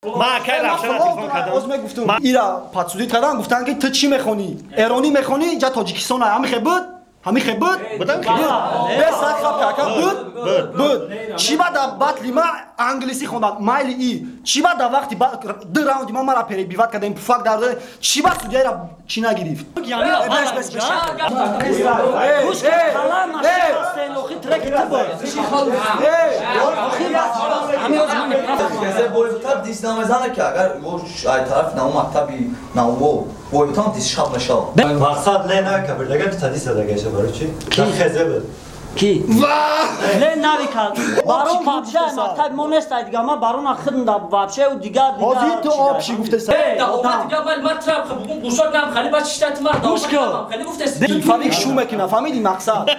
Ма кай равшана телефон кардам. Оз мегуфтум. Ира подсудит кардан, гуфтан ки ту чӣ мехонӣ? Эронӣ мехонӣ, ҷа Тоҷикистон ҳамихе буд? Ҳамихе буд? Будан ки? Бес сак хаб кака буд? Буд. Чӣ ба да батли ма англисӣ хондам, майли и. Чӣ ба да вақти ду раунди ма мара перебивать кардем, пуфак дар додем. Чӣ ба судьяра чӣ нагирифт? Бес бес бес. Гӯш кун, калан машин охи трек ту буд. Хезе бойбутар дис намезана ки агар ай тарафи наву мактаби навво бойбутам дис шаб мешавад. Мақсад ле на кабирдага ту тадис дадагайша барои чи? Хезе буд. Ки? Ле навика. Барон вообще мактаби мо нест, ай дига ма барона хидм да вообще у дигар дигар. Ҳозир ту об чӣ гуфтеса? Да омад дига ман ман трап бугун гӯшот нам хали ба чиштат мар да. Гӯш кун. Хали гуфтеси. Фавик шу мекина, фаҳмиди мақсад?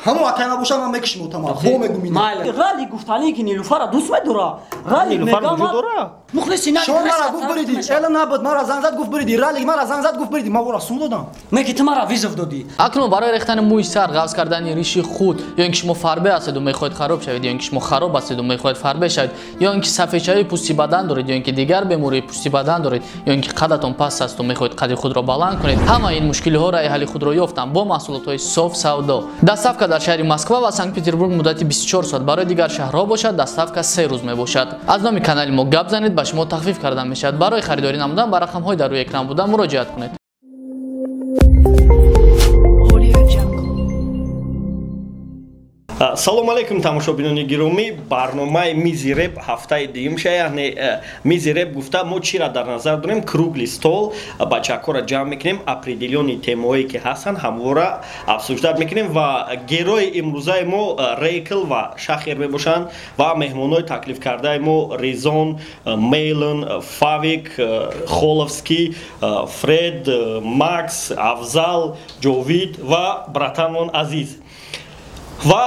Ҳамон акай набошад ман мекишим отама. Бо мегум ина. Майли. Рали гуфтани ки Нилуфара дӯст медора. Рали Нилуфар вуҷуд дора? Мухлиси на. Шон мара гуфт бириди. Эла набуд, мара занг зад гуфт бириди. Рали мара занг зад гуфт бириди. Ма ӯра сум додам. Не ки ту мара визов додӣ. Акнун барои рехтани мӯи сар, ғафз кардани риши худ, ё ин ки шумо фарбе ҳастеду мехоҳед хароб шавед, ё ин ки шумо хароб ҳастеду мехоҳед фарбе шавед, ё ин ки сафедшавии пӯсти бадан доред, ё ин ки дигар бемории пӯсти бадан доред, ё ин ки қадатон паст асту мехоҳед қади худро баланд кунед, ҳамаи ин мушкилиҳо раи ҳалли худро ёфтанд бо маҳсулотҳои Соф Савдо. Доставка дар шаҳри Москва ва Санкт-Петербург муддати 24 соат, барои дигар шаҳрҳо бошад доставка 3 рӯз мебошад. Аз номи канали мо гап занед, ба шумо тахфиф карда мешавад. Барои харидорӣ намудан ба рақамҳои дар рӯи экран буда муроҷиат кунед. Салом алейкум, тамошобинони гиромӣ. Барномаи Мизи реп ҳафтаи дуюмша, яъне Мизи реп гуфта мо чиро дар назар дорем? Круглый стол, бачакҳоро ҷамъ мекунем, определённый темаҳое ки ҳастанд ҳамвора обсуждать мекунем ва герои имрӯзаи мо Рейкл ва Шахер мебошанд ва меҳмонҳои таклифкардаи мо Резон, Мейлон, Фавик, Холовский, Фред, Макс, Афзал, Ҷовид ва братанмон Азиз. Ва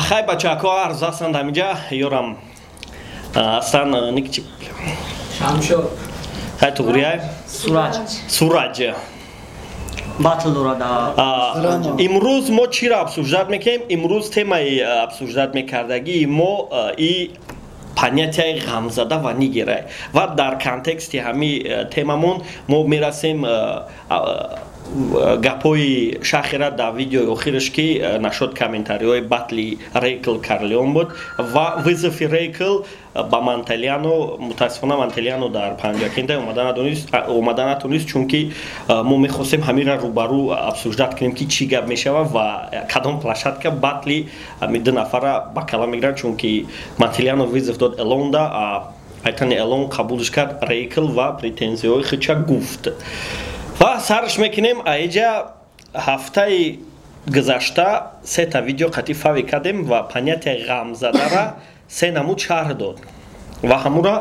хай бачаҳо арз ҳастанд ҳаминҷа, ёрам ҳастанд никчи Шамшо. Хай туғрияй? Сураҷ. Сураҷ. Батл дора да. Имрӯз мо чиро обсуждать мекунем? Имрӯз темаи обсуждать мекардагии мо и понятияи ғамзада ва нигерай. Ва дар контексти ҳами темамон мо мерасем гапҳои Шахера дар видеои охираш, ки нашод комментариҳои батли Рейкл Карлеон буд ва вызови Рейкл ба Мантелиано. Мутаассифона Мантелиано дар Панҷакента омада натонист, чунки мо мехостем ҳамира рӯбарӯ обсуждать кунем ки чӣ гап мешавад ва кадом площадка батли ҳами ду нафара ба кала мегиранд, чунки Мантелиано вызов дод Элонда, айтани Элон қабулш кард Рейкл ва претензияҳои худша гуфт. Ва сарш мекунем аиҷа ҳафтаи гузашта сета видео қатъи фави кардем ва понятияи ғамзадара се намуд шарҳ дод ва ҳамура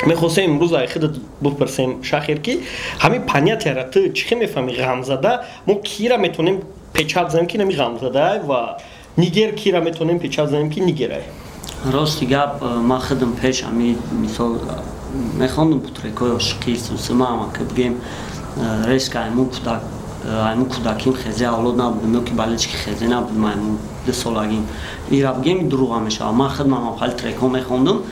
мехостем имрӯз ай худат бипурсем, Шахер, ки ҳамин понятияра ту чӣ хел мефаҳмӣ? Ғамзада мо кира метавонем печат занем ки нами ғамзадаа ва нигер кира метавонем печат занем ки нигерай? Рости гап, ман худам пеш ҳами мисол мехондум трекҳои ошиқӣ сусима, ама ки бигем резко айму кӯдак, айму кӯдаким хезе авлод набудам, ё ки балечки хезе набудам, айму ду солагим. Ира бигем дурӯға мешавад. Ман худам ҳам хали трекҳо мехондум,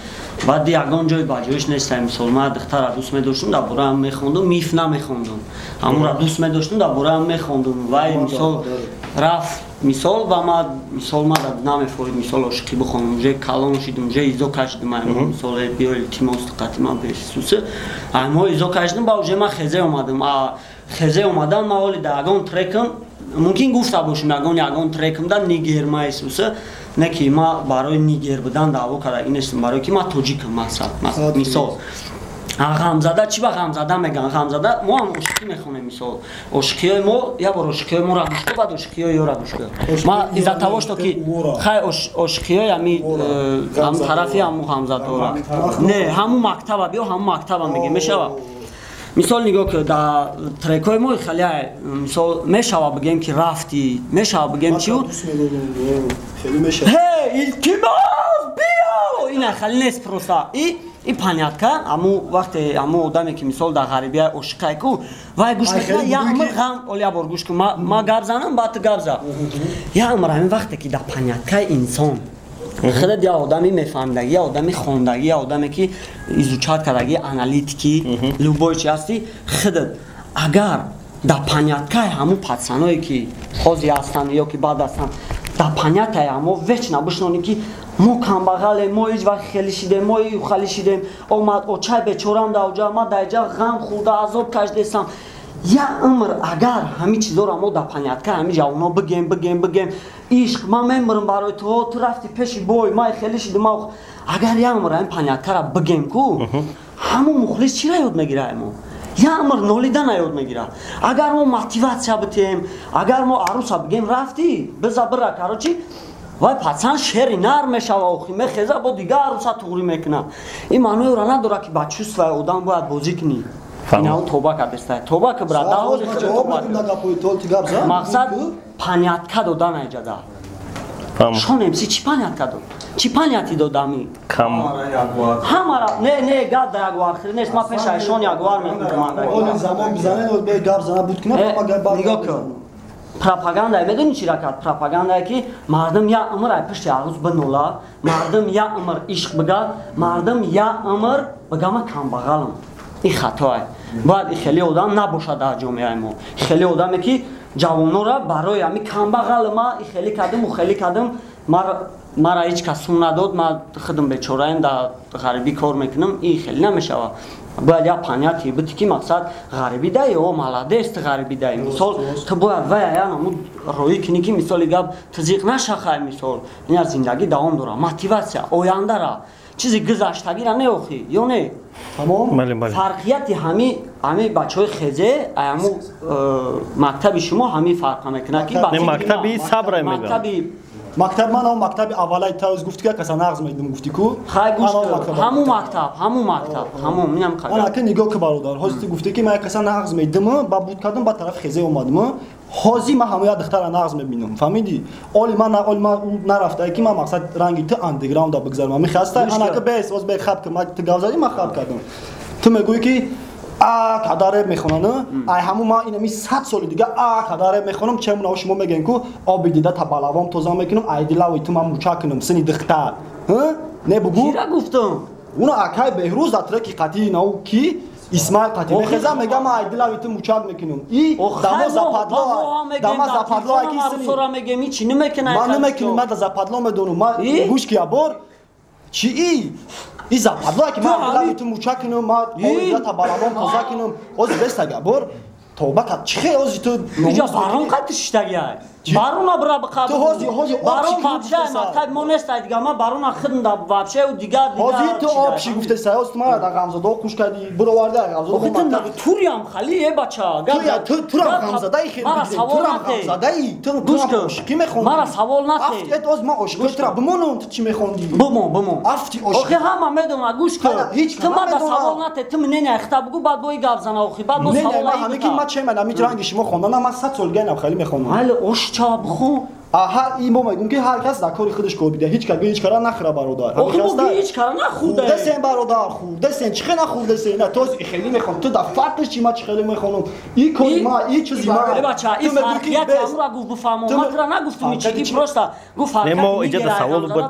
баъд ягон ҷой ба ҷоиш нест. Мисол ман духтара дӯст медоштум, дар бораам мехондум, миф намехондум, ҳамонра дӯст медоштум, дар бораам мехондум. Вай мисол рафт, мисол ва ма мисол ма намефоҳид мисол ошиқӣ бихонам, уже калон шидум, уже изо кашидум, айму мисол биё илтимос қатима бесусе айму изо кашидум, ба уже ма хезе омадам. А хезе омадан ма оли да ягон трекам мумкин гуфта бошум, ягон трекам да нигер ма исусе, не ки ма барои нигер будан даъво карда нестам, барои ки ма тоҷикам мақсад. Мисол ғамзада чӣ ба ғамзада мегӯянд? Ғамзада мо ҳам ошиқӣ мехонем. Мисол ошиқиҳои мо як бор ошиқиҳои моро гӯш кун, баъд ошиқиҳои ёро гӯш кун. Ма из-за того что ки хай ошиқиҳои ҳами ҳам тарафи ҳаму ғамзадора не ҳаму мактаба биё, ҳаму мактаба мегем мешава. Мисол нигоҳ кун, дар трекҳои мо хеле мисол мешава бигем ки рафтӣ, мешава бигем чӣ ҳе илтимос биё, ина хеле нест просто. И понятка аму вақте аму одаме ки мисол дар ғарибия ошиқай ку вай гӯш мекунад, як умр ғам. Оли як бор гӯш кун, ма гап занам, баъд ту гап зан. Як умр ҳамин вақте ки дар поняткаи инсон Худат я одами мефаҳмидаги, я одами хондаги, я одаме ки изучать кардаги, аналитики, любой чи ҳастӣ, худат агар дар понятка и ҳамун пацан ое ки ҳозир ҳастанд ё ки баъд ҳастанд, дар понятия и ҳамо вечно бишнонӣ ки мо камбағалем, мо ҳеҷ вақт хеле шидем, мо хали шидем, омад очай бечорам даоҷа, ма даиҷа ғам хӯрда азоб кашидесам. Я умр агар ҳамин чизоро мо дар понятка ҳамин ҷавоно бигем, бигем, бигем, ишқ, ман мемирам барои ту, ту рафти пеши бой, ма хеле шидем, агар я умр ҳамин понятка ра бигем ку, ҳамун мухлис чира ёд мегира? Мо я умр нолидана ёд мегирад. Агар мо мотивация битем, агар мо аруса бигем, рафтӣ биза бира, короче, вай пацан шери нар мешава, охи мехеза, бо дигар аруса туғрӣ мекуна. Ин маъноеро надорад ки ба чувства и одам бояд бозӣ кунӣ. Инао тоба кардеста, тоба ки, брат, мақсад понятка додан айҷада. Шон МС чӣ понятка дод? Чӣ понятие додами ҳамара? Не, не, гап да ягуархири нест, ман пеша шон ягуар мекунам. Нигоҳ кун, пропаганда медонӣ чӣ ракат? Пропагандае ки мардум я умр ай пишти арӯз бинола, мардум я умр ишқ бига, мардум я умр бига ма камбағалам. Ин хатоае. Бояд и хеле одам набошад дар ҷомеаи мо, хеле одаме ки ҷавонора барои ҳами камбағалма и хеле кардим, у хеле кардим, мара ҳеҷ кас сум надод, ман худам бечораем, дар ғарибӣ кор мекунам. Ин хеле намешавад. Бояд як понятие бити ки мақсад ғарибӣ дай, о молодец, ту ғарибӣ дай, мисол, ту бояд вая янаму роӣ кунӣ ки, мисоли гап, ту зиқ нашахай. Мисол, ин зиндагӣ давом дорад, мотивация ояндара, чизи гузаштагира не, охи ё не? Фарқияти ҳами бачаҳои хезе аяму мактаби шумо ҳами фарқа мекунад ки мактаби сабра. Мактаби мактаб ман ҳам мактаби аввалаи тавз гуфти ки каса нағз медидум, гуфти ку. Хай, гӯш, ҳамун мактаб, ҳамун мактаб, ҳамун минам. Ана ки нигоҳ ки, бародар, ҳозир ту гуфти ки ман каса нағз медидум, ба буд кардам, ба тарафи хезе омадам. Ҳозир ман ҳамон як духтара нағз мебинам, фаҳмидӣ? Оли ман, оли ман нарафтае ки ман мақсад ранги ту андеграунда бигзарам. Мехаста ана ки бес оз бе хаб ки ман ту гап задӣ, ман хаб кардам. Ту мегӯӣ ки а када реп мехонанд, ай ҳамун ман инами 100 соли дига а када реп мехонам. Чемуна шумо мегӯем ку оби дида табалавом тоза мекунам, ай дилави ту ман муча кунам сини духтар не бугу. Кира гуфтам? Уна акай Беҳрӯз дар треки қатъии нау ки Исмаил қатӣ мехезам, мегам ай дилави ту мучак мекунам. И дамо западло, дама западло ки сини мегем, ҳичи намекунам. Ман намекунам, ман да западло медонам. Ман гӯш ки, ябор чи и западло ки ман дилави ту муча кунам, ман табалавом тоза кунам. Ози бестага бор тоба кард. Чи хел ози ту? Иҷа барон қайти шиштагиай, барона бира биқаб. Ту ҳози ҳози барон вообще мактаби мо нестай дига, ман барона хидм да вообще у дигар. Ҳози ту обши гуфтесай, ҳози ту мара да ғамзадо хуш кардӣ, бироварди ғамзадо. Охи ту туриам хали е бача. Ту турам ғамзадаи, хел турам ғамзадаи, ту турам ошиқӣ мехондӣ. Мара савол натӣ. Афти оз ман ошиқи тура бимонам, ту чӣ мехондӣ? Бимон, бимон. Афти ошиқӣ. Охи ҳама медонад, гӯш кун. Ту мада савол натӣ, ту мнения хита бугу, баъд бои гап зана, охи баъд бо савол. Ҳаме ки ман чеман ами ранги шумо хонданам, ман 100 сол гаинам хеле мехонам. Майли, ошча бихон. Аҳа, и мо мегӯм ки ҳар кас дар кори худаш кор бида, ҳеҷ кас ҳеҷ кара нахӯра, бародар. Охи мо ҳеҷ кара нахӯрда. Хӯрдасен, бародар, хӯрдасен, чӣ хел нахӯрдасен? На, то хеле мехонам, ту дар фарқиш чи, ман чӣ хеле мехонам, и кори ма, и чизи ма. Бача, и фарқияти амура гуфт, бифаҳмо, ман тура нагуфтум ичи, просто гуфт фарқияти. Не, мо иҷа да савол буд,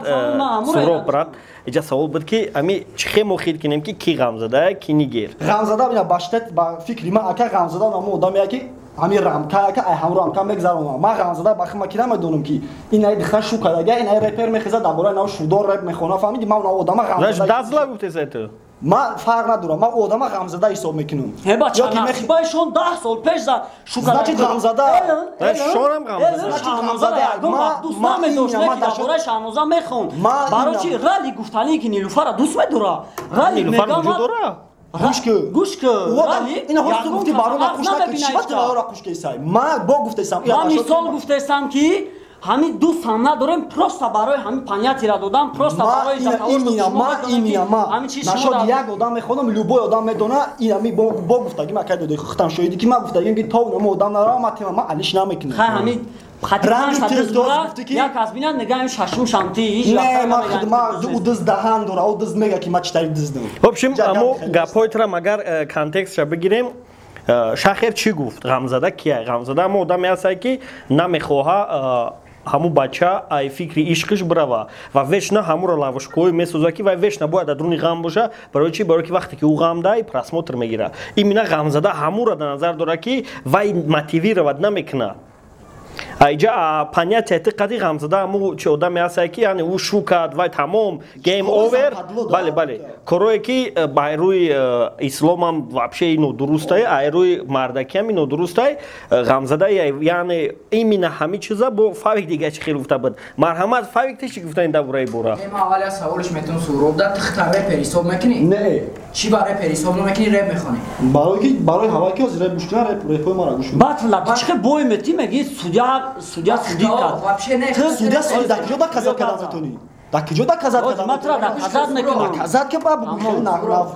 Суроб брат, иҷа савол буд ки ами чӣ хел мо хел кинем ки ки ғамзада, ки нигер. Ғамзада бина, баштат ба фикри ман, ака, ғамзада намо одаме ки ҳамин рамка, ака, ай ҳамун рамка мегзаронам. Ман ғамзада ба хима ки намедонам ки ин ай дихта шу кардага, ин ай репер мехеза, дар бораи нав шудор реп мехона, фаҳмиди? Ман одама ғамзада дазла гуфтеса ту. Ман фарқ надорам, ман одама ғамзада ҳисоб мекунам. Э бача, насибаишон 10 сол пеш за шу. Значит, ғамзада. Шонам ғамзада. Шаҳноза ягон вақт дӯст намедошт, ки дар бораи Шаҳноза мехонд. Барои чи рали гуфтанӣ ки Нилуфара дӯст медора? Рали мегам дора. Гӯш ки. Гӯш ки. Ина ҳоз ту гуфти барона қуш накун, чӣ ба ту барона қуш кесай? Ман бо гуфтесам. Ман мисол гуфтесам ки ҳамин дӯст ҳам надорем, просто барои ҳамин понятие ра додам, просто барои ма имина ма нашод як одам мехонам, любой одам медона инами бо гуфтаги ма кай дода худам шоҳидӣ ки ма гуфтагим ки то намо одам нарава, ма тема ма алиш намекунам. Хай, ҳамин як аз бинад негаем шашум шамти. Не, ма хидма ӯ дыз даҳан дора, ӯ дыз мега ки ма читари диздам. В общем, амо гапҳои тура агар контекст ша бигирем, шахер чӣ гуфт? Ғамзада кия? Ғамзада амо одаме ҳастае ки намехоҳа. ҳаму бача ай фикри ишқиш бирава ва вечно ҳамуро лавушкаҳое месоза, ки вай вечно бояд дар дуруни ғам боша. Барои чи? Барои ки вақте ки ӯ ғам дай, просмотр мегира. Именно ғамзада ҳамуро дар назар дора, ки вай мотивировать намекунад. Айҷа понятие ти қади ғамзада ҳаму чи одаме ҳастае, ки яъне ӯ шу кард, вай тамом, game over. Бале, бале, корое ки ба рӯи исломам вообще нодурустае, ай рӯи мардакиам нодурустае. Ғамзада яъне именно ҳами чиза бо Фавик дига чи хел гуфта буд. Марҳамат, Фавик, ти чи гуфтани дар бораи бора? Ман аввал я саволш метавон Суҳроб да: тихта репер ҳисоб мекунӣ? Не. Чӣ ба репер ҳисоб намекунӣ, реп мехонӣ? Барои ки барои ҳавай ки ҳозир реп гӯш кунан, репҳои мара гӯш кунан. Батла чӣ бой метӣ, меги судья судит кард. Вообще не. Судья судит, дар куҷо доказать кардан метавонӣ? Дар куҷо доказать кардан? Ман тура доказать мекунам. Доказать ки ба бугӯ, на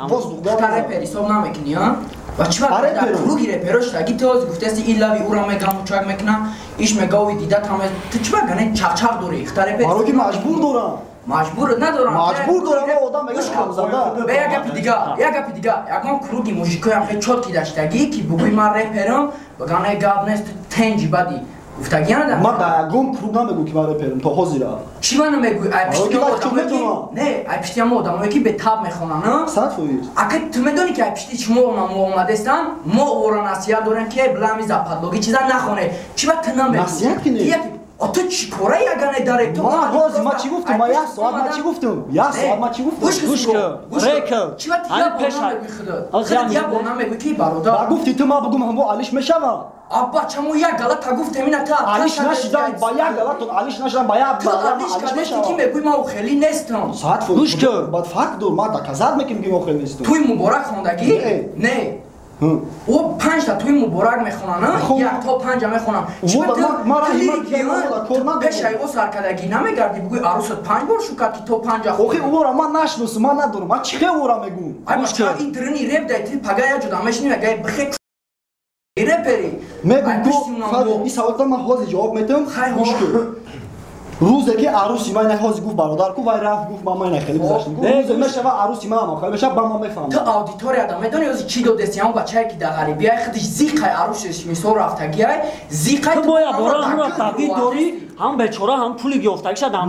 воздух. Тихта репер ҳисоб намекунӣ, а? Ва чӣ ба дар круги реперо шудаги, ту ҳозир гуфтаси ин лави ура мегам, мучак мекунам, иш мегави дида таме, ту чӣ ба гане чақчақ дорӣ? Хта репер Барои ки маҷбур дорам. Маҷбур надорам. Маҷбур дорам, одам мега ғамзада. Бе, як гапи дига, як гапи дига. Ягон круги мужикоям хе чёткий даштагӣ, ки бугӯи ман реперам, багане гап нест, тенҷи бади гуфтагӣ надам. Ман дар ягон круг намегӯм, ки ман реперам то ҳозира. Чӣ ман намегӯӣ? Ай пишти одамое ки не, ай пишти ҳама одамое ки бетаб мехонанд. 100%. Ака, ту медонӣ, ки ай пишти шумо омадестан, мо ора насиҳат дорем, ки блами западлоги чиза нахоне. Чӣ ба ту намегӯӣ? Насиҳат ки не. А ту чӣ кора ягане дар реп? Ман ҳозир ман чӣ гуфтам? Ман як соат ман чӣ гуфтам? Як соат ман чӣ гуфтам? Гӯш кун, рекл. Чӣ ба ту як бор намегӯӣ худат? Худат як бор намегӯӣ, ки бародар. Ба гуфти ту ман бугум, ҳамо алиш мешавам. Абба, чамо як галата гуфтем, ина та алиш нашидам, ба як галатон алиш нашидам, ба як ту алиш кардести, ки мегӯӣ ман хеле нестам. 100%. Гӯш кун. Бад факт дор, ман доказать мекунам, ки ман хеле нестам. Туи муборак хондагӣ? Не. О, панҷта туи муборак мехонанд, як то панҷа мехонам. Пешаи о саркардагӣ намегардӣ, бугӯи арӯсат панҷ бор шукад, ки то панҷа. Охи ӯро ман нашиносам, ман надорам, ман чӣ хел ӯро мегӯм? Ин дирини реп дай, ти пага як ҷода мешинӣ, мегӯи бихе репери. Мегӯм ку, ин саволта ман ҳозир ҷавоб метавам. Гӯш кун. Рӯзе ки арӯси ман ҳозир гуфт бародар ку, вай рафт гуфт, ман ман хеле гузаштам. Рӯзе мешава арӯси ман хеле мешава, ба ман мефаҳмам. Ту аудиторияда медонӣ ҳозир чӣ додеси? Ҳамон бачае, ки дар ғарибиай, худиш зиқай арӯсеш мисол рафтагиай, зиқай. Ту бояд бора ҳамро таҳдид дорӣ, ҳам бечора ҳам пули гирифтагиша дар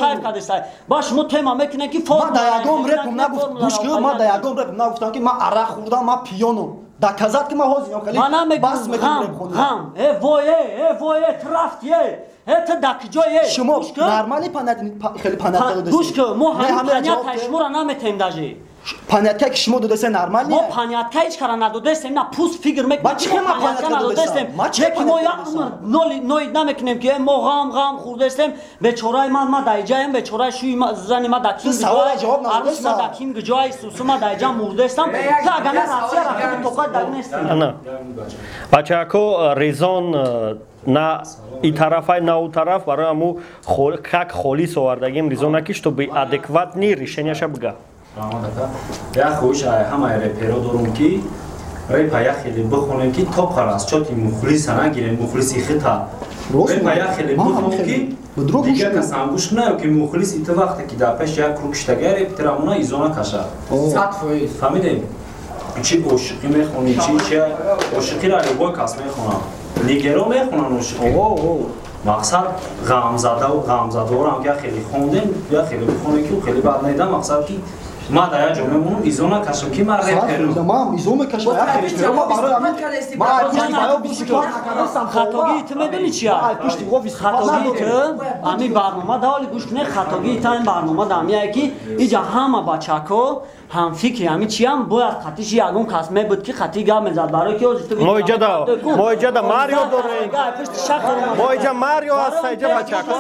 кайф кардесай. Ба шумо тема мекунед, ки ман дар ягон репм нагуфт. Гӯш кун, ман дар ягон репм нагуфтам, ки ман арақ хӯрдам, ман пиёном. Доказать ки ман ҳозир хеле бас мекунам реп хондан. Ғам, э вой, э вой, э ту рафти, э ту дар куҷое? Шумо нормали хеле понятка додеси. Гӯш кун, мо ҳамин понятка шуморо наметаҳем даже. Понятка ки шумо додесе нормали? Мо понятка ҳеҷ кара надодестем, на пуст фикр мекунем. Ба чӣ ма понятка надодестем? Леки мо як умр ноид намекунем, ки мо ғам хӯрдестем, бечораи ман, ма дар иҷаем, бечораи шӯи зани ма дар ким арӯси ма дар ким гиҷои сусу, ма дар иҷа мурдестам. Ту агар на Россия рафти, тоқат дар нести. Бачако, резон на и тарафай, на у тараф, барои ҳаму как холис овардагим резона, ки чтобы адекватный решенияша бига. Як хоҳиш ҳамаи реперо дорум, ки репа як хеле бихонем, ки то парасчоти мухлиса нагирем, мухлиси хита. Репа як хеле бихон, ки дигар касам гӯш кунаю, ки мухлиси ту вақте ки дар пеши як круг шитага, реп тирамона изона каша. 100%. Фаҳмидем? Чи ошиқӣ мехонӣ, чи чи ошиқиро любой кас мехонад, лигеро мехонанд ошиқӣ. Мақсад ғамзадаву ғамзадорам, як хеле хондем, як хеле бихонем, ки хеле бад наида. Мақсад, ки ман дар як ҷо мемонам, изо накашам, ки ман реперам. Ман изо мекашам. Хатогии ту медонӣ чи аст? Хатогии ту ҳамин барнома даволи гӯш кунед, хатогии та ин барнома дамияе, ки иҷа ҳама бачако ҳамфикри ҳамин чиям, бояд қатиши ягон кас мебуд, ки қатӣ гап мезад, барои ки ҳозир ту мо иҷада Марио дорем, мо иҷа Марио ҳаста, иҷа бачако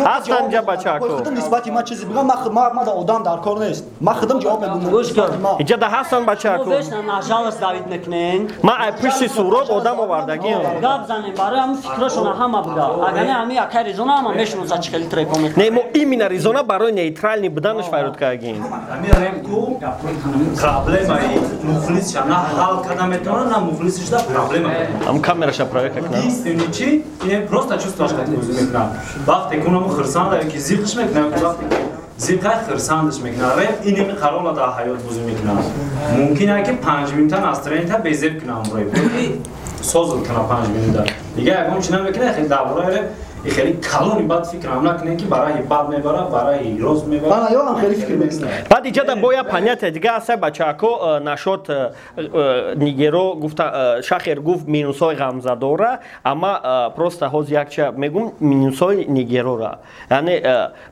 ҳастан, иҷа бачако. Нисбати ман чизе бигам, ман одам дар кор нест, ман худам ҷавоб мегӯм. Иҷада ҳастан бачако. На жалость давид мекунен. Ман ай пушти Суроб одам овардагим. Гап занем, барои ҳамин фикрашона ҳама буда. Агар не, ҳамин якай Ризона ҳама мешиноса, чӣ хели трепо мекунад. Не, мо именно Ризона барои нейтральный буданаш файрод кардагим. Ку проблемаи мухлисша на ҳал карда метавонад, на мухлисишда проблема. Ам камераша проверка кунам. Единственный чи ин просто чувствоаш қати бозӣ мекунад. Вақте ки унамо хирсанда ё ки зиқш мекунад, вақте ки зиқай хирсандаш мекунад. Реп инеми қарола дар ҳаёт бозӣ мекунад. Мумкин ае, ки 5 минута настроениета безеб кунам реп, ки созд кунам 5 минута. Дига ягон чи намекунад, хеле дар бораи реп. Хеле калони бад фикрам накунем ки барои бад мебара, барои роз мебара. Ана ё ам хеле фикр мекунам. Баъд иҷада боя понятие дига аст бачаҳако нашод нигеро гуфта шахер гуфт минусҳои ғамзадора, амма просто ҳозир якча мегум минусҳои нигерора. Яъне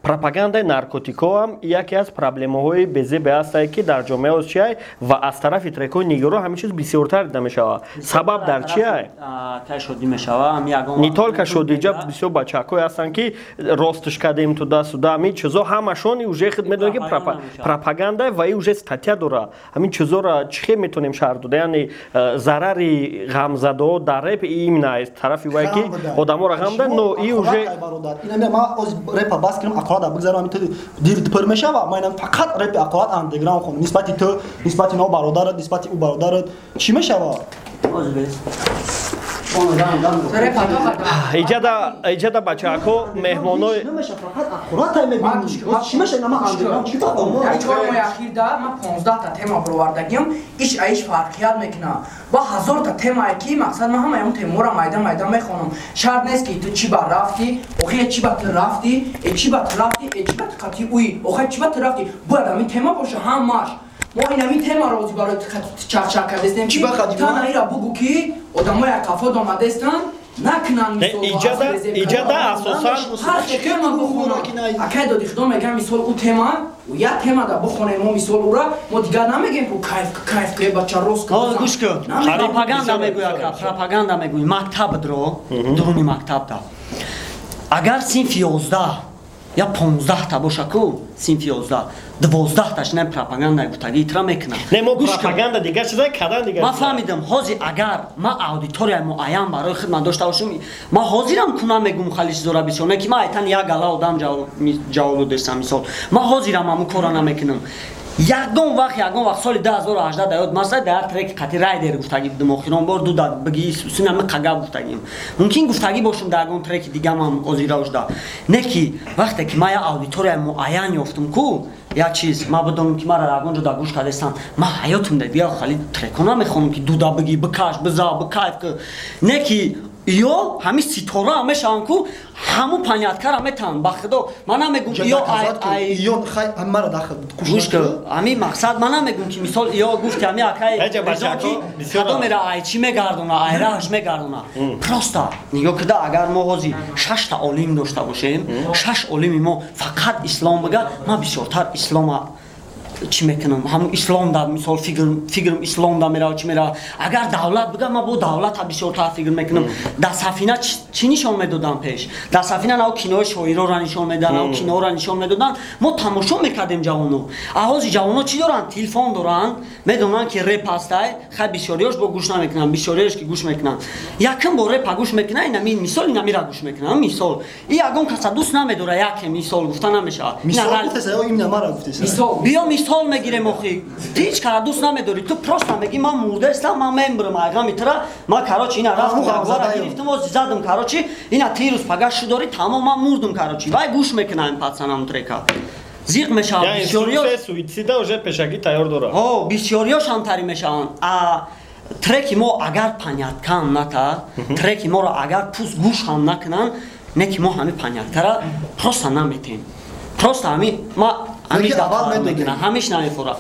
пропагандаи наркотикоам яке аз проблемаҳои безебе ҳастае ки дар ҷомеа оз чиай ва аз тарафи трекҳои нигеро ҳамин чиз бисёртар дида мешавад. Сабаб дар чиай? Кай шодӣ мешава, не только шодиҷа бисёр бачаҳакое ҳастанд ки ростш кардем туда-сюда, ҳамин чизо ҳамашон уже худ медонед ки пропаганда ва и уже статья дора. Ҳамин чизоро чӣ хел метавонем шарҳ дода? Яъне зарари ғамзадаҳо дар реп именно аз тарафи вай ки одаморо ғам да, но и уже ман оз репа бас кунам, ақолат бигзарам, ту дил пур мешава. Ман инам фақат репи ақолат андеграунд хонам. Нисбати ту, нисбати но бародарат, нисбати ӯ бародарат чӣ мешава? Иҷада бачаҳако меҳмонои чор моҳи ахирда ман 15 та тема баровардагиам, иш а иш фарқият мекунам. Ба 1000 та темае ки мақсад ман ҳамаи он темаро майда майда мехонам. Шарт нест ки ту чӣ ба рафтӣ, охир чӣ ба ту рафтӣ, э чӣ ба ту рафтӣ, э чӣ ба ту қатъи уи, охир чӣ ба ту рафтӣ. Бояд ҳамин тема боша ҳамаш. Мо ин ҳамин темаро ози барои чақчақ кардестем ки танаира бугӯ ки одамои қафо омадестанд накунанд мисол. Иҷада асосан ҳар тема бихонам. Акай доди худо мегам мисол ӯ тема, ӯ як тема да бихонем мо мисол ӯра, мо дигар намегем ку кайф кайф ки бача рост кун. Гӯш кун. Пропаганда мегӯй ака, пропаганда мегӯй. Мактаб дро, дуруни мактаб да. Агар синфи 11 я 15 та боша ку, синфи 11 12 таш не пропаганда гуфтагӣ итра мекунад. Не, мо пропаганда дигар чиза кадан дигар. Ман фаҳмидам, ҳозир агар ман аудиторияи муайян барои худ ман дошта бошам, ман ҳозирам кунам мегум хали чизора бисёр, не ки ман айтан як гала одам ҷавоб додестам мисол. Ман ҳозирам ҳамун корро намекунам. Ягон вақт соли 2018 да ёд масалан дар треки қати райдер гуфтагӣ будам охирон бор ду да бигӣ сина ми қага гуфтагим. Мумкин гуфтагӣ бошам дар ягон треки дигамам озира шуда. Не ки вақте ки ман як аудиторияи муайян ёфтам ку, як чиз ман бидонам ки мара ягон ҷо да гӯш кардестам, ман ҳаётам да бия хали треко намехонам ки дуда бигӣ, бикаш, биза, бикайф ки. Не ки ё ҳамин ситора мешаванд ку ҳамун паняткара метаванд ба худо. Ман намегум ё ай ё хай мара дахл гӯш кун, ҳамин мақсад ман намегум ки мисол ё гуфти ҳамин акай ки кадомера ай чӣ мегардона, ай раҳш мегардона. Просто нигоҳ кида агар мо ҳозир шашта олим дошта бошем, шаш олими мо фақат ислом бига, ман бисёртар ислома чӣ мекунам, ҳамун ислом да мисол фикрм ислом да мерава чӣ мерава. Агар давлат бига, ман бо давлата бисёртар фикр мекунам. Дар сафина чӣ нишон медодам пеш? Дар сафина нав кинои шоирора нишон медоданд, нав киноро нишон медоданд. Мо тамошо мекардем ҷавоно. А ҳозир ҷавоно чӣ доранд? Телефон доранд, медонанд ки реп ҳастай, хай бисёриёш бо гӯш намекунанд, бисёриёш ки гӯш мекунанд. Якум бор репа гӯш мекунанд, инами мисол инамира гӯш мекунанд. Мисол и ягон каса дӯст намедора, яке мисол гуфта намешавад. Мисол биё мисол мегирем охи. Ту ҳеҷ кара дӯст намедорӣ, ту просто мегӣ ман мурдаистам, ман мембирам айғами тура, ман короче ина рафтам гирифтам, ози задам короче, ина тирӯз пага шудорӣ, тамом ман мурдум короче. Вай гӯш мекунад ин пацанам трека. Зиқ мешавад. Бисёриёш суитсида уже пешакӣ тайёр дорад. Ҳо, бисёриёш ҳамтарӣ мешаванд. А треки мо агар паняткаам ната, треки моро агар пӯст гӯш ҳам накунанд, не ки мо ҳамин паняткара просто наметем. Просто ҳамин ма ҳамиш намефора.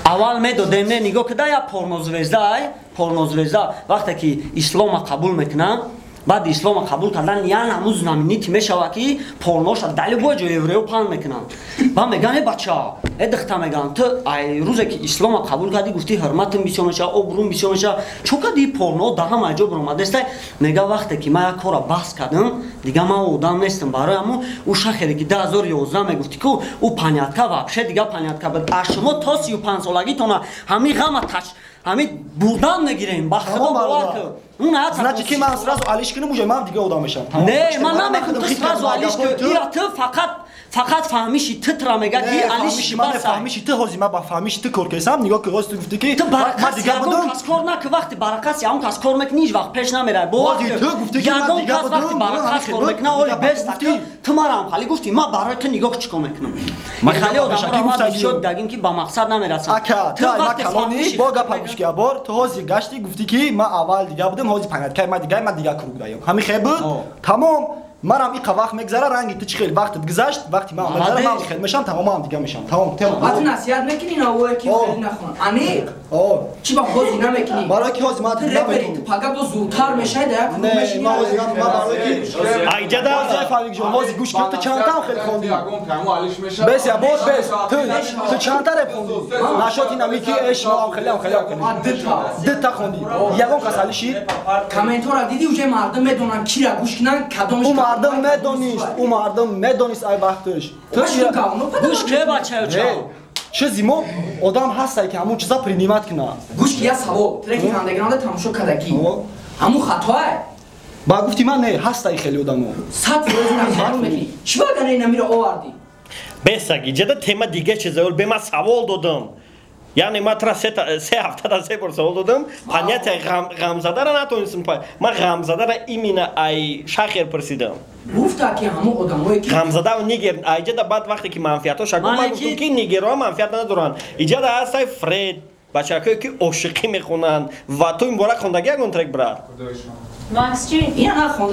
Аввал медодем, не нигоҳ кида я порнозвезда, ай порнозвезда вақте ки ислома қабул мекунанд, баъд ислома қабул кардан ян ҳамун знаменити мешавад ки порноша дар любой ҷо еврео паҳн мекунанд. Ба мегӯянд э бача, э духта мегӯянд ту ай рӯзе ки ислома қабул кардӣ гуфтӣ ҳурматам бисёр мешавад, обрӯм бисёр мешавад, чо кардӣ порно дар ҳама ҷо баромадестай? Мега вақте ки ман як корро баҳс кардам, дига ман одам нестам. Барои ҳамун ӯ шахере ки 2011 мегуфтӣ ку ӯ панятка вообще дига панятка буд. А шумо то 35 солагитона ҳамин ғама тач ҳамин бурдан мегирем, ба худо бовар кун. Значит ки ман сразу алиш кунам, уже ман дига одам мешавам. Не, ман намекунам ту сразу алиш кун. Ира ту фақат фаҳмиши ту тра мега ки алиш ман фаҳмиши ту ҳозир ман ба фаҳмиши ту кор кардам. Нигоҳ кун, ҳозир ту гуфтӣ ки ман дига будам. Кас кор наку, вақти баракаси ҳамон кас кор мекунӣ, ҳеҷ вақт пеш намерай. Бовар кун, ту гуфтӣ ки ман дига будам. Вақти баракас кор мекунам, оли бес таки ту марам хали гуфтӣ ман барои ту нигоҳ чӣ кор мекунам. Ман хали одамро ман бисёр дагим ки ба мақсад намерасам. Ака, ту ман калонӣ бо гапа гӯш ки бор ту ҳозир гаштӣ гуфтӣ ки ман аввал дига будам, ҳозир паняткаи ман дига, ман дига круг даём. Ҳамин хел буд? Тамом. Марам иқа вақт мегзара, ранги ту чӣ хел вақтат гузашт, вақти ман мегзара, ман хел мешам, тамомам дига мешам. Тамом, тема. Баъд насиҳат мекунӣ навое ки хеле нахонам. Ани? О. Чӣ ба ҳозир намекунӣ? Барои ки ҳозир ман намекунам. Ту пага бо зудтар мешавӣ, да як Не, ман ҳозир ман барои ки Айҷада Фавик ҷон, ҳозир гӯш кун, ту чандтам хел хондӣ? Бес я боз бес. Ту чандта реп хондӣ? Нашот ина мики эш мо хеле хеле хеле. Дута хондӣ. Ягон кас алишид? Комментора дидӣ, уже мардум медонанд кира гӯш кунанд, кадомш мардум медонист, ӯ мардум медонист ай вақташ. Гӯш ке бачаё ча? Чизи мо одам ҳастай ки ҳамун чиза принимат кунад. Гӯш ки я савол, треки андеграунда тамошо кардагӣ. Ҳамун хатоае? Ба гуфти ман не, ҳастай хеле одамо. 100% нахато мекунӣ. Чӣ ба агар инамиро овардӣ? Бесаги, ҷада тема дига чиза, бе ман савол додам. Яъне ман тра се ҳафтада се бор савол додам, понятие ғамзадара натонистам. Ман ғамзадара именно ай шахер пурсидам. Гуфта ки ҳамон одамое ки ғамзада ва нигер айҷада баъд вақте ки манфиатҳо шакун, ман гуфтам ки нигерҳо манфиат надоранд. Иҷада ҳастай Фред, бачакое ки ошиқӣ мехонанд ва ту муборак хондаги ягон трек брат. Макс чӣ?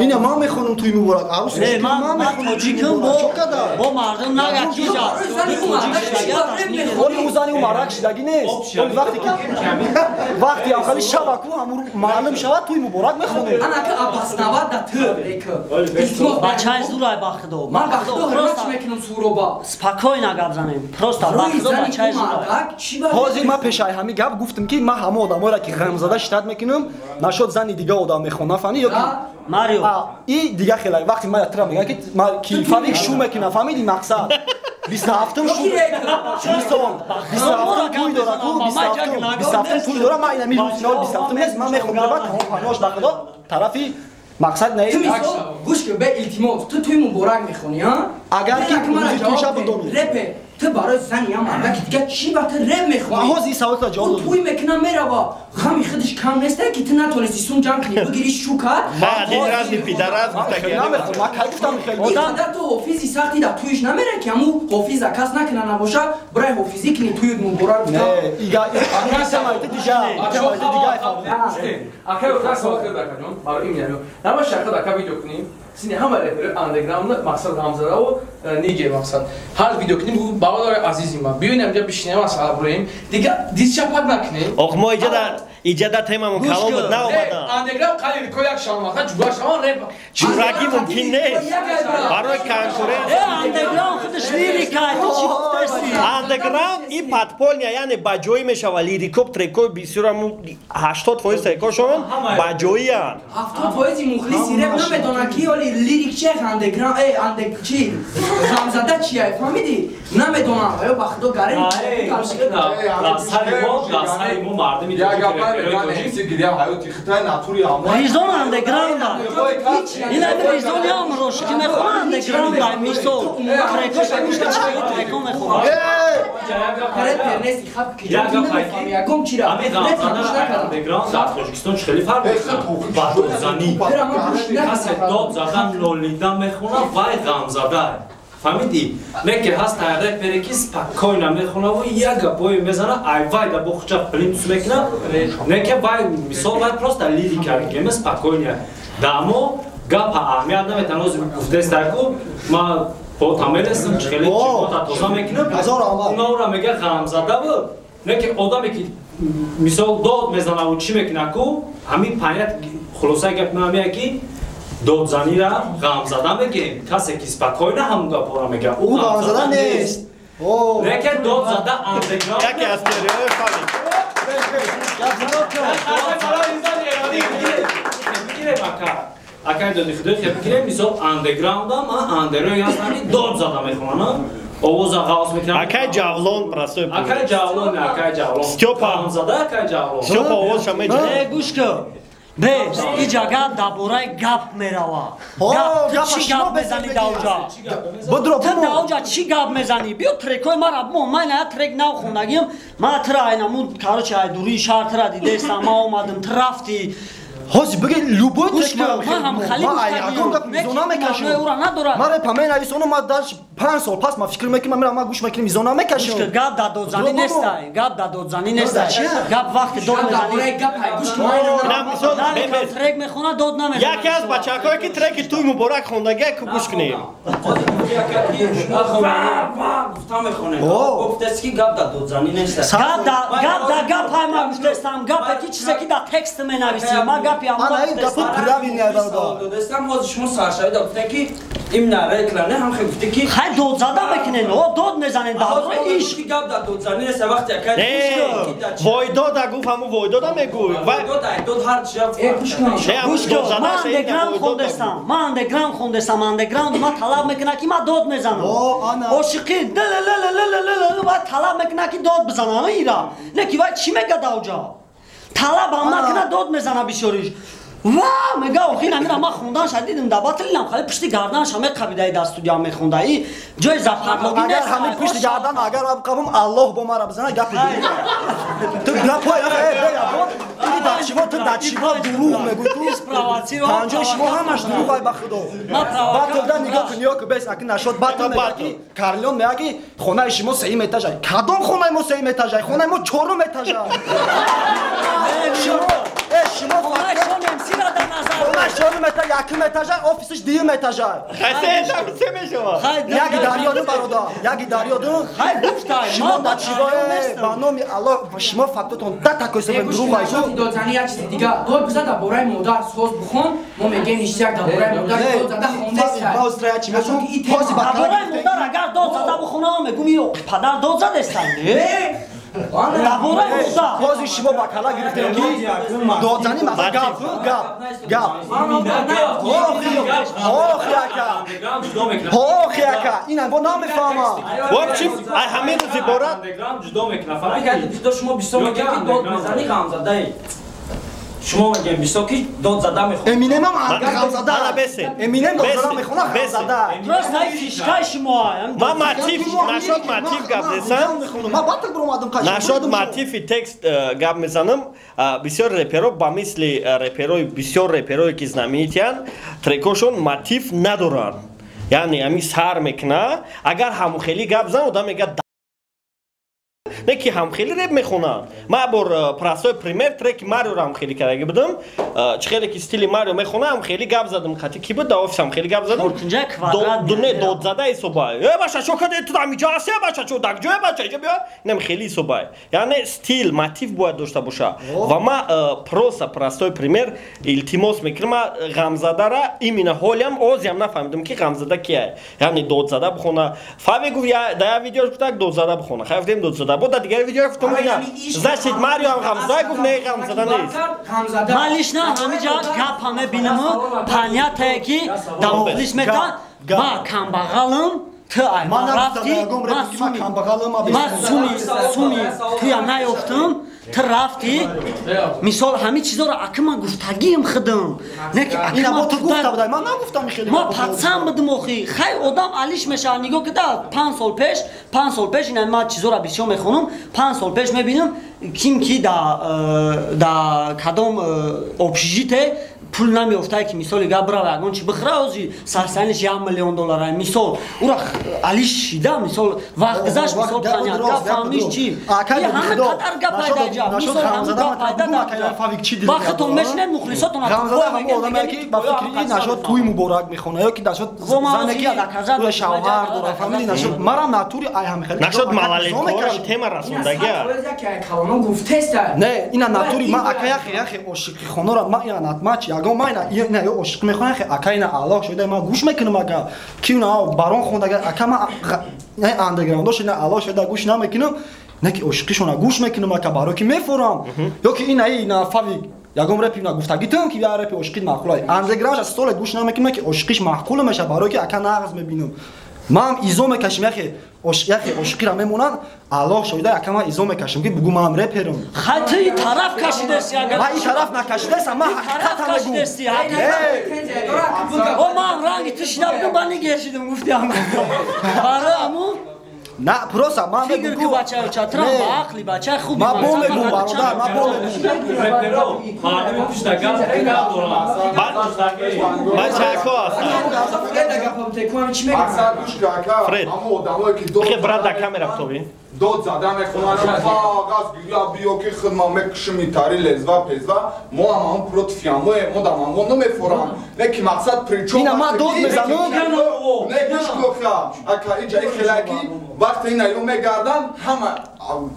Ина ман мехонам туи муборак. Арус Не, ман тоҷикам, бо мардум нага ки ҷа. Оли ӯ зани ӯ марак шидагӣ нест. Оли вақте ки вақти аввали шабаку ҳамун маълум шавад туи муборак мехонем. Ана ки абаснавад да ту река. Бачаи зурай ба худо. Ман ба худо ҳурмат мекунам суроба. Спокойно гап занем. Просто ба худо бачаи зурай. Ҳозир ман пешаи ҳамин гап гуфтам ки ман ҳама одамоеро ки ғамзада шитат мекунам, нашод зани дига одам мехонам, фаҳмидӣ? Марио. И дига хелай вақти ман тра мегӯям ки ман ки Фавик шу мекунам, фаҳмидӣ мақсад? 27-м шу. 27-м туй дора ку, 27-м туй дора, ман инами рӯзи нол 27-м нест, ман мехонам баъд тамом панош ба худо тарафи мақсад не. Ту мисол гӯш кун, бе илтимос, ту туй муборак мехонӣ, а? Агар ки рӯзи туй шаб бидонӣ. Репе, ту барои зани ям мардаки дига чӣ ба ту реп мехонӣ? Ман ҳозир ин саволро ҷавоб додам. Туй мекунам мерава, ғами худаш кам нест, ки ту натонисти сум ҷамъ кунӣ, бигирӣ шу кард. Ман один раз не пидорас гуфтагӣ. Намехонам, ман кай гуфтам хеле. Ин ту ҳофизи сахти да туиш намера ки ҳамун ҳофиза кас накуна набоша, барои ҳофизӣ кунӣ туи муборак гуфтам. Не, ига ин дига, дига. Акай отак савол кард акаҷон, барои ин нама шахад ака видео кунем. Сини ҳама репери андеграунд мақсад ғамзадаву нигер мақсад. Ҳар видео кунем, бародари азизи ман, биёем инҷа бишинем, масъала буроем. Дига дисчапак накунем. Ох, мо иҷада темамон калон буд, наомадам. Андеграунд қали ко як шаван, мақсад ҷура шаван реп. Ҷурагӣ мумкин нест. Барои конкуренция. Андеграунд худаш лирика, ту чӣ гуфтаси? Андеграунд и подпольная, яъне ба ҷоӣ мешава лирикоп трекои бисёрам 80% трекошон ба ҷоиянд. 70% мухлиси реп намедонад ки оли лирик чи андеграунд, андег чи ғамзада чи ай, фаҳмидӣ? Намедонам, ё ба худо гарем. Сари мо мардуми Ризон андеграунда. Ин ами Ризон ям рошики мехонад андеграунда, мисол. Трекоша гӯш ки чӣ треко мехонад. Репер нест, хаб ки намефаҳми, ягон чира. Андеграунд дар Тоҷикистон чӣ хеле фарқ мекунад? Ба додзанӣ. Касе дод задан лолида мехонад, вай ғамзада. Фаҳмидӣ? Не ки ҳаст репере ки спокойно мехонаву як гапое мезана, ай вай да бохча плинтус мекунад, не ки вай мисол вай просто лирика мегӯем спокойно. Дамо гапа аҳамият наметавон ҳозир гуфтестаку, ман потамелестам чӣ хеле чибота тоза мекунам, унаро мега ғамзада буд. Не ки одаме ки мисол дод мезанаву чӣ мекунад ку, ҳамин паният хулосаи гапи ман ҳамия ки додзанира ғамзада мегӯем. Касе ки спокойно ҳамун гапҳоро мегӯяд, ӯ ғамзада нест. Лекин додзада андеграунд. Яке аз теориҳои Фавик. Бигирем ака. Акай доди худои хел бигирем, мисол андеграундам, ман андерое ҳастам ки дод зада мехонам. Овоза ғавз мекунам. Акай Ҷавлон простой. Акай Ҷавлон, акай Ҷавлон. Стёпа ғамзада акай Ҷавлон. Стёпа овозша меҷа. Гӯш кун. Бес, иҷа гап дар бораи гап мерава. Гап, ту чӣ гап мезанӣ даоҷа? Ту даоҷа чӣ гап мезанӣ? Биё трекҳои мара бимон, ман ина трек нав хондагим, ман тра айнамун, короче, ай дурии шаҳр тра дидестам, ман омадам, ту рафтӣ. Ҳозир бигӣ любой трек ман ҳам хали гуфтагим. Ман намекашам. Ура надорад. Ман репа менависонам, ман дальше 5 сол пас ма фикр мекунам, ман гӯш мекунам, изо намекашам. Гап дар додзанӣ нестай, гап дар додзанӣ нестай. Гап вақти дод мезанӣ. Трек мехона, дод намезанад. Яке аз бачакое ки треки туй муборак хондагия ку гӯш кунем. Гуфта мехонем. Гуфтаст ки гап дар додзанӣ нестай. Гап дар гап ҳай ман гуфтастам, гап ки чизе ки дар текст менависӣ. Ман гапи ҳамон гуфтастам. Ана ин гапу правильный бародар. Додастам, ҳозир шумо саршавида гуфта ки имна рекла не ҳам хел гуфта ки хай дод зада мекунен, о дод мезанен дар иш гап дар додзанӣ нест вақте ака войдода гуфт, ҳамун войдода мегӯй. Войдода дод ҳар чиз. Гӯш кун, ман андеграунд хондастам, ман андеграунд хондастам, андеграунд ман талаб мекунад ки ман дод мезанам. Ошиқӣ дл вай талаб мекунад ки дод бизанам ира. Не ки вай чӣ мега давҷа? Талаб ҳам накунад дод мезана бисёриш. Ва мега охир амира ман хонданша дидим да батлинам хали пушти гарданша меқабидаи дар студия мехонда. И ҷои западлогӣ нест. Агар ҳамин пушти гардан агар қабум Аллоҳ бо мара бизана гапи ту гапҳои ин дачиво ту дачиво дурӯғ мегӯй ту. Панҷои шумо ҳамаш дурӯғ ай ба худо. Батлда нигоҳ кун, нигоҳ кун, бес аки нашод батл мега ки Карлион мега ки хонаи шумо сеюм этажай. Кадом хонаи мо сеюм этажай? Хонаи мо чорум этажай. Шумо хонаи чорум этаж, якум этажай, офисиш дуюм этажай. Се мешавад. Яки дарёду бародар, яки дарёду. Шумо дачивое ба номи Аллоҳ шумо фактотон да такои дурӯғ айсу. Додзанӣ як чизи дига. Дод биза дар бораи модар соз бихон, мо мегӯем ништяк дар бораи модар дод зада хондест. Дар бораи модар агар дод зада бихонам, мегӯм ё падар дод задестан. Дар бораи модар. Ҳозир шумо ба кала гирифтем ки додзанӣ масалан гап гап гап. Охи ака. Охи ака. Ин бо намефаҳмам. Вообщем, ай ҳамин рӯз иборат ҷудо мекунад. Фақат шумо бисёр мегӯед ки дод мезанӣ ғамзадаи. Шумо мегӯед бисёр ки дод зада мехонад. Эминем ҳам ғамзада. Эминем дод зада мехонад ғамзада. Просто ай фишкаи шумо. Ман мотив нашод мотив гап мезанам. Ман батл баромадам қашанг. Нашод мотиви текст гап мезанам. Бисёр реперо ба мисли реперои бисёр реперое ки знаменитиянд, трекошон мотив надоранд. Яъне ҳамин сар мекуна, агар ҳамхелӣ гап зан, одам мегӯяд не ки ҳамхелӣ реп мехонанд. Ман бор простой пример треки Мариоро ҳамхелӣ кардаги будам. Чӣ хеле ки стили Марио мехона, ҳамхелӣ гап задам. Қати ки буд, дар офис ҳамхелӣ гап задам. Дуне дод зада ҳисобай. Э бача чо каде ту ҳамиҷо ҳасти, бача чо дар ҷое бача иҷо биё. Инам хеле ҳисобай. Яъне стил, мотив бояд дошта боша. Ва ман просто простой пример илтимос мекунам, ман ғамзадара именно ҳолиам озиам нафаҳмидам ки ғамзада кияй. Яъне дод зада бихона. Фави гуфт дар як видеош гуфт дод зада бихона. Хай гуфтем дод зада. Бо дар дигар видео гуфтам ина. Значит Марио ҳам ғамзада гуфт, не ғамзада нест. Ман лично ҳамиҷа гап ҳаме бинаму понятие ки дар мухлис мета ма камбағалам, ту ай ман рафти, ман суми туя наёфтам, ту рафти. Мисол ҳамин чизоро ака ман гуфтагиам худам. Не ки ака ман ту гуфта будай, ман нагуфтам хеле. Ман пацан будам охи. Хай одам алиш мешавад. Нигоҳ кида 5 сол пеш, 5 сол пеш ина ман чизоро бисёр мехонам, 5 сол пеш мебинам ким ки да кадом общежитие пул намеёфтае ки мисоли гап бирава ягон чи бихӯра, ози сарсаниш 1 миллион доллар. Мисол ура алиш шида, мисол вақт гузашт, мисол понятка фаҳмиш чи. Ҳама қадар гап пайда ҷа. Мисол ҳама гап пайда ҷа. Вақтон мешинед мухлисотон ғамзада ҳама одаме ки ба фикри ин нашод туй муборак мехона ё ки нашод зане ки ӯ шавҳар дора, фамили нашод марам натури ай ҳам хеле нашод малалеткорам тема расондагия. Не, ина натури ман ака яхе яхе ошиқи хонора ман ина натмач ягон ман ина ё ошиқ мехонам яхе ака ина Аллоҳ шоида ман гӯш мекунам ака ки уна барон хондага ака ман андерграундош ина Аллоҳ шоида гӯш намекунам, не ки ошиқишона гӯш мекунам ака баро ки мефорам ё ки ина ина фави ягон репи на гуфтагитам ки я репи ошиқи маъқулай андерграундш аз соле гӯш намекунам ки ошиқиш маъқул меша баро ки ака нағз мебинам. Ман изо мекашим яхе яхе ошиқира мемонанд, Аллоҳ шоида яка ман изо мекашим ки бугу ман реперам. Хай ту и тараф кашидеси агар. Ман и тараф накашидесам, ман ҳақиқатам мегӯм. О ман ранги ту шида будам, ба нигешидам гуфтиам. Барои аму На, просто ман мегум ку бача чатра ба ақли бача хуб ман бо мегум бародар, ман бо мегум. Реперо мардуми пуштагар гап доранд. Бачако ҳастанд. Мақсад гӯш кун ака, ҳамо одамое ки дод брат да камера бтоби. Дод зада мехонанд, фақат гӯя биё ки худма мекушим итари лезва пезва, мо ҳам ҳам против ямое, мо дам ҳам намефорам. Не ки мақсад причом. Ина ман дод мезанам. Не гӯш кун ака, иҷа ихелаки вақте ина ё мегарданд, ҳама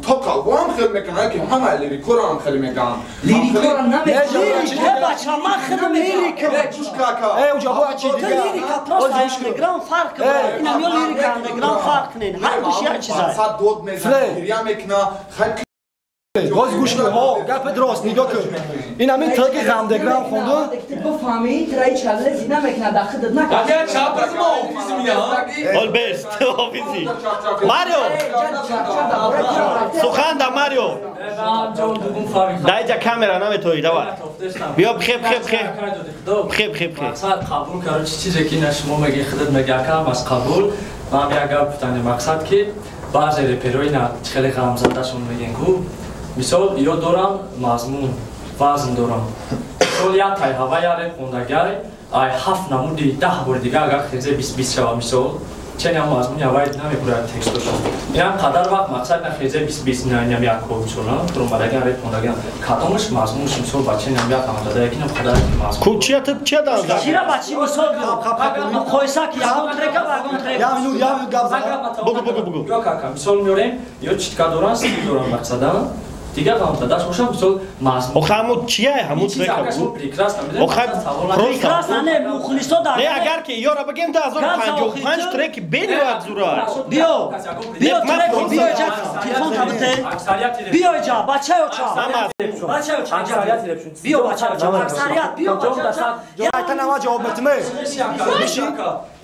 то қалбоам хел мекунанд, ки ҳама лирикоро ҳам хеле мегӯянд. Лирикоро намегӯянд. Лирика бача, ман худам лирика. Гӯш кун ака. Э, уҷа бояд чи дигар. Лирика просто андеграунд фарқ дорад. Инам ё лирика андеграунд фарқ не. Ҳар душ як чиз аст. Мақсад дод мезанад, гиря мекунад, хай Боз гӯш кун, ҳо, гапи дурост, нигоҳ кун. Ин ҳамин треки андеграунд хонду. Бифаҳмӣ, траи чалле зина мекунад, дар худат накун. Агар чапаз ма офиси мина. Ол бест, офиси. Марио! Сухан да Марио. Даиҷа камера наметоӣ, давай. Биё бхе бхе бхе. Бхе бхе бхе. Мақсад қабул короче чизе ки на шумо мегӣ худат мегӣ ака ҳамаш қабул. Ман як гап гуфтанем мақсад ки баъзе реперои на хеле ғамзадашон мегӯянд ку мисол ё дорам мазмун вазн дорам. Мисол як тай ҳава я реп хондагай ай ҳафт намуди 10 бори дига агар хезе 20 шава мисол чен ям мазмуни ҳавай намебурад текстошон. Инам қадар вақт мақсад на хезе 20 на инам як мисол румадаган реп хондаган кадомаш мазмунш мисол ба чен ям як ғамзада якинам қадар мазмун. Ку чия ту чия дан? Чира ба чи мисол муқоиса ки ягон трека ба ягон трека. Я минут, я минут гап зад. Бугу бугу бугу. Ё кака мисол меорем ё читка доран стил доран мақсадан. Дигар ғамзадаш бошам мисол мазмун. Охе ҳамун чия ҳамун трека буд? Прекрасно медонам. Охе прекрасно не мухлисо дар. Не агар ки ёра бигем 2055 треки бениҳоят зура. Биё. Биё трек биё ҷа телефон табите. Биё ҷа бачаё ча. Бачаё ча. Биё бачаё ча. Аксарият биё бачаё ча. Айтан ама ҷавоб метиме.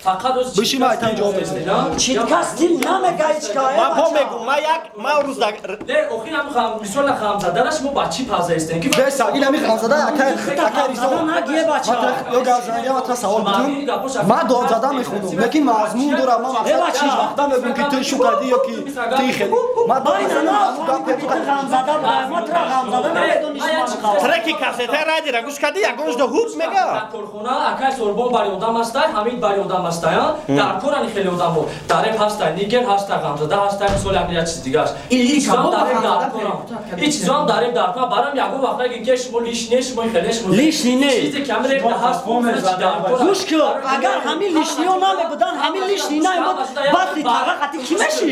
Фақат оз биши ма айтан ҷавоб метиме. Читка стил намега ичка. Ман по мегум, ма як ма рӯз да Не, охир ҳам мисол ғамзадараш мо ба чӣ пазестем ки Беса, ин ҳамин ғамзада акай акай ризо. Нагие бача. Ё гап я тра савол бутум. Ман додзада мехондум, лекин мазмун дорам, ман мақсад вақта мегум ки ту шу кардӣ ё ки ту хеле. Ман ғамзада ма тра ғамзада намедонистам. Треки кассетаи радиора гӯш кардӣ, ягонаш да ҳуб мега. Дар корхона акай сорбон бари одам ҳастай, ҳамин бари одам ҳастай, дар корани хеле одамо. Дар реп ҳастай, нигер ҳастай, ғамзада ҳастай, мисол як чиз дигааш. Ин чизоам дар реп дар кор барам ягон вақт нагин ки шумо лишний, шумо хеле шумо лишний не. Чизе ки ҳамин реп ҳаст, гӯш кун, агар ҳамин лишниҳо намебуданд, ҳамин лишний наимуд, баъди таға қати кӣ мешӣ?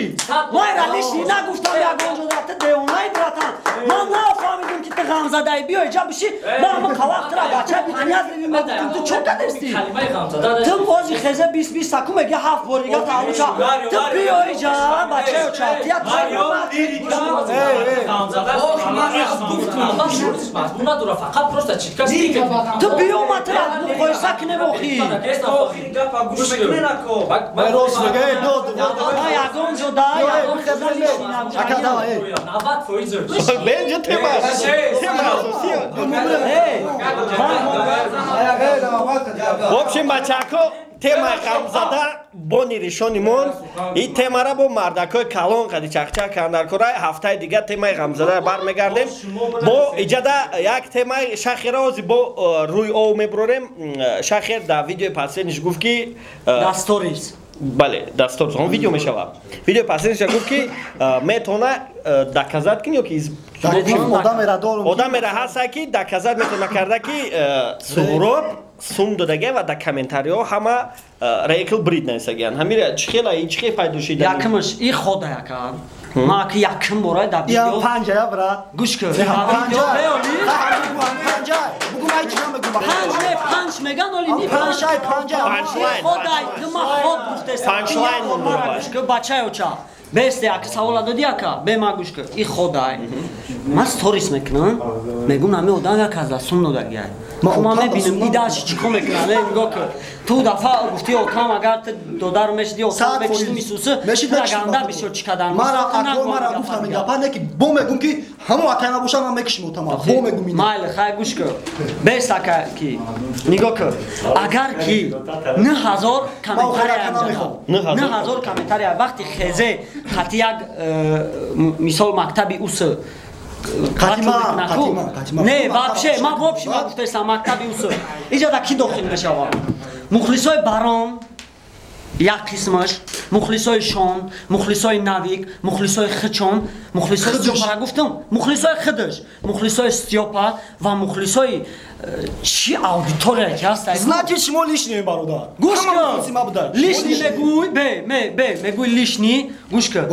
Ма ира лишний нагуфтам ягон ҷо рафта девонаи братан. Ман нафаҳмидим ки ту ғамзадаи, биё иҷа биши, ма ҳама қавақт тра бачаи панязливи мегуфтим, ту чо кадестӣ? Ту бози хезе 20 саку меги 7 бор дига таълуча. Ту биё иҷа, бачаё ча, тия ту биё ма тра муқоиса кунем охи. Рост мега, дод. Ягон ҷо да, ягон ҷо лишний набуд. Ака давай. 90% Бенҷа тема. Тема асосия. В общем, бачако, темаи ғамзада бо ниришони мон. Ин темара бо мардакои калон қади чахчах кандаркора. Ҳафтаи дигар темаи ғамзада бармегардем. Бо иҷада як темаи шахера ози бо рӯи ов мебурорем. Шахер дар видеои пасениш гуфт ки дар сторис. Бале, дар сторис он видео мешавад. Видеои пасениш гуфт ки метавона доказат кунӣ ё ки одамера ҳаста ки доказат метавона карда ки Суҳроб сум додага ва дар комментариҳо ҳама рейкл брид нависагиянд. Ҳамира чӣ хела ин чӣ хел пайдо шида? Якмаш и хода яка. Ма ки якм бора дар видео. Я панҷа я брат. Гӯш кун. Панҷа. Панҷа. Бугу май чӣ мегум? Панҷ не панҷ меган оли ни панҷа панҷа. Панчлайн. Ходай ту ма ход гуфтест. Панчлайн монда. Гӯш кун бачаё ча. Бесте ака савола додӣ ака, бе ма гӯш кун. И ходай. Ма сторис мекунам, мегум ҳами одам як аз сум додагия. Ма мебинам идаш чӣ кор мекунам, нигоҳ кун. Ту дафа гуфти отам агар ту додар мешиди, отам мекишти мисуси, ганда бисёр чӣ кадан. Мара ако мара гуфтам ин гапа не ки бо мегум ки ҳамон акай набошам ман мекишим отама. Бо мегум ин. Майли, хай гӯш кун. Бес ака ки нигоҳ кун. Агар ки 9000 комментария 9000 комментария вақти хезе хати як мисол мактаби ус не вообще ман вообще ман гуфтаистам мактаби ус иҷода ки дохил мешавад? Мухлисои Барон як қисмаш, мухлисои Шон, мухлисои Навик, мухлисои Хичон, мухлисои Стёпара гуфтам, мухлисои Хидиш, мухлисои Стёпа ва мухлисои чӣ аудитория ки ҳаст. Значит шумо лишний бародар. Гӯш кун. Лишний мегӯй, бе мегӯй лишний, гӯш кун.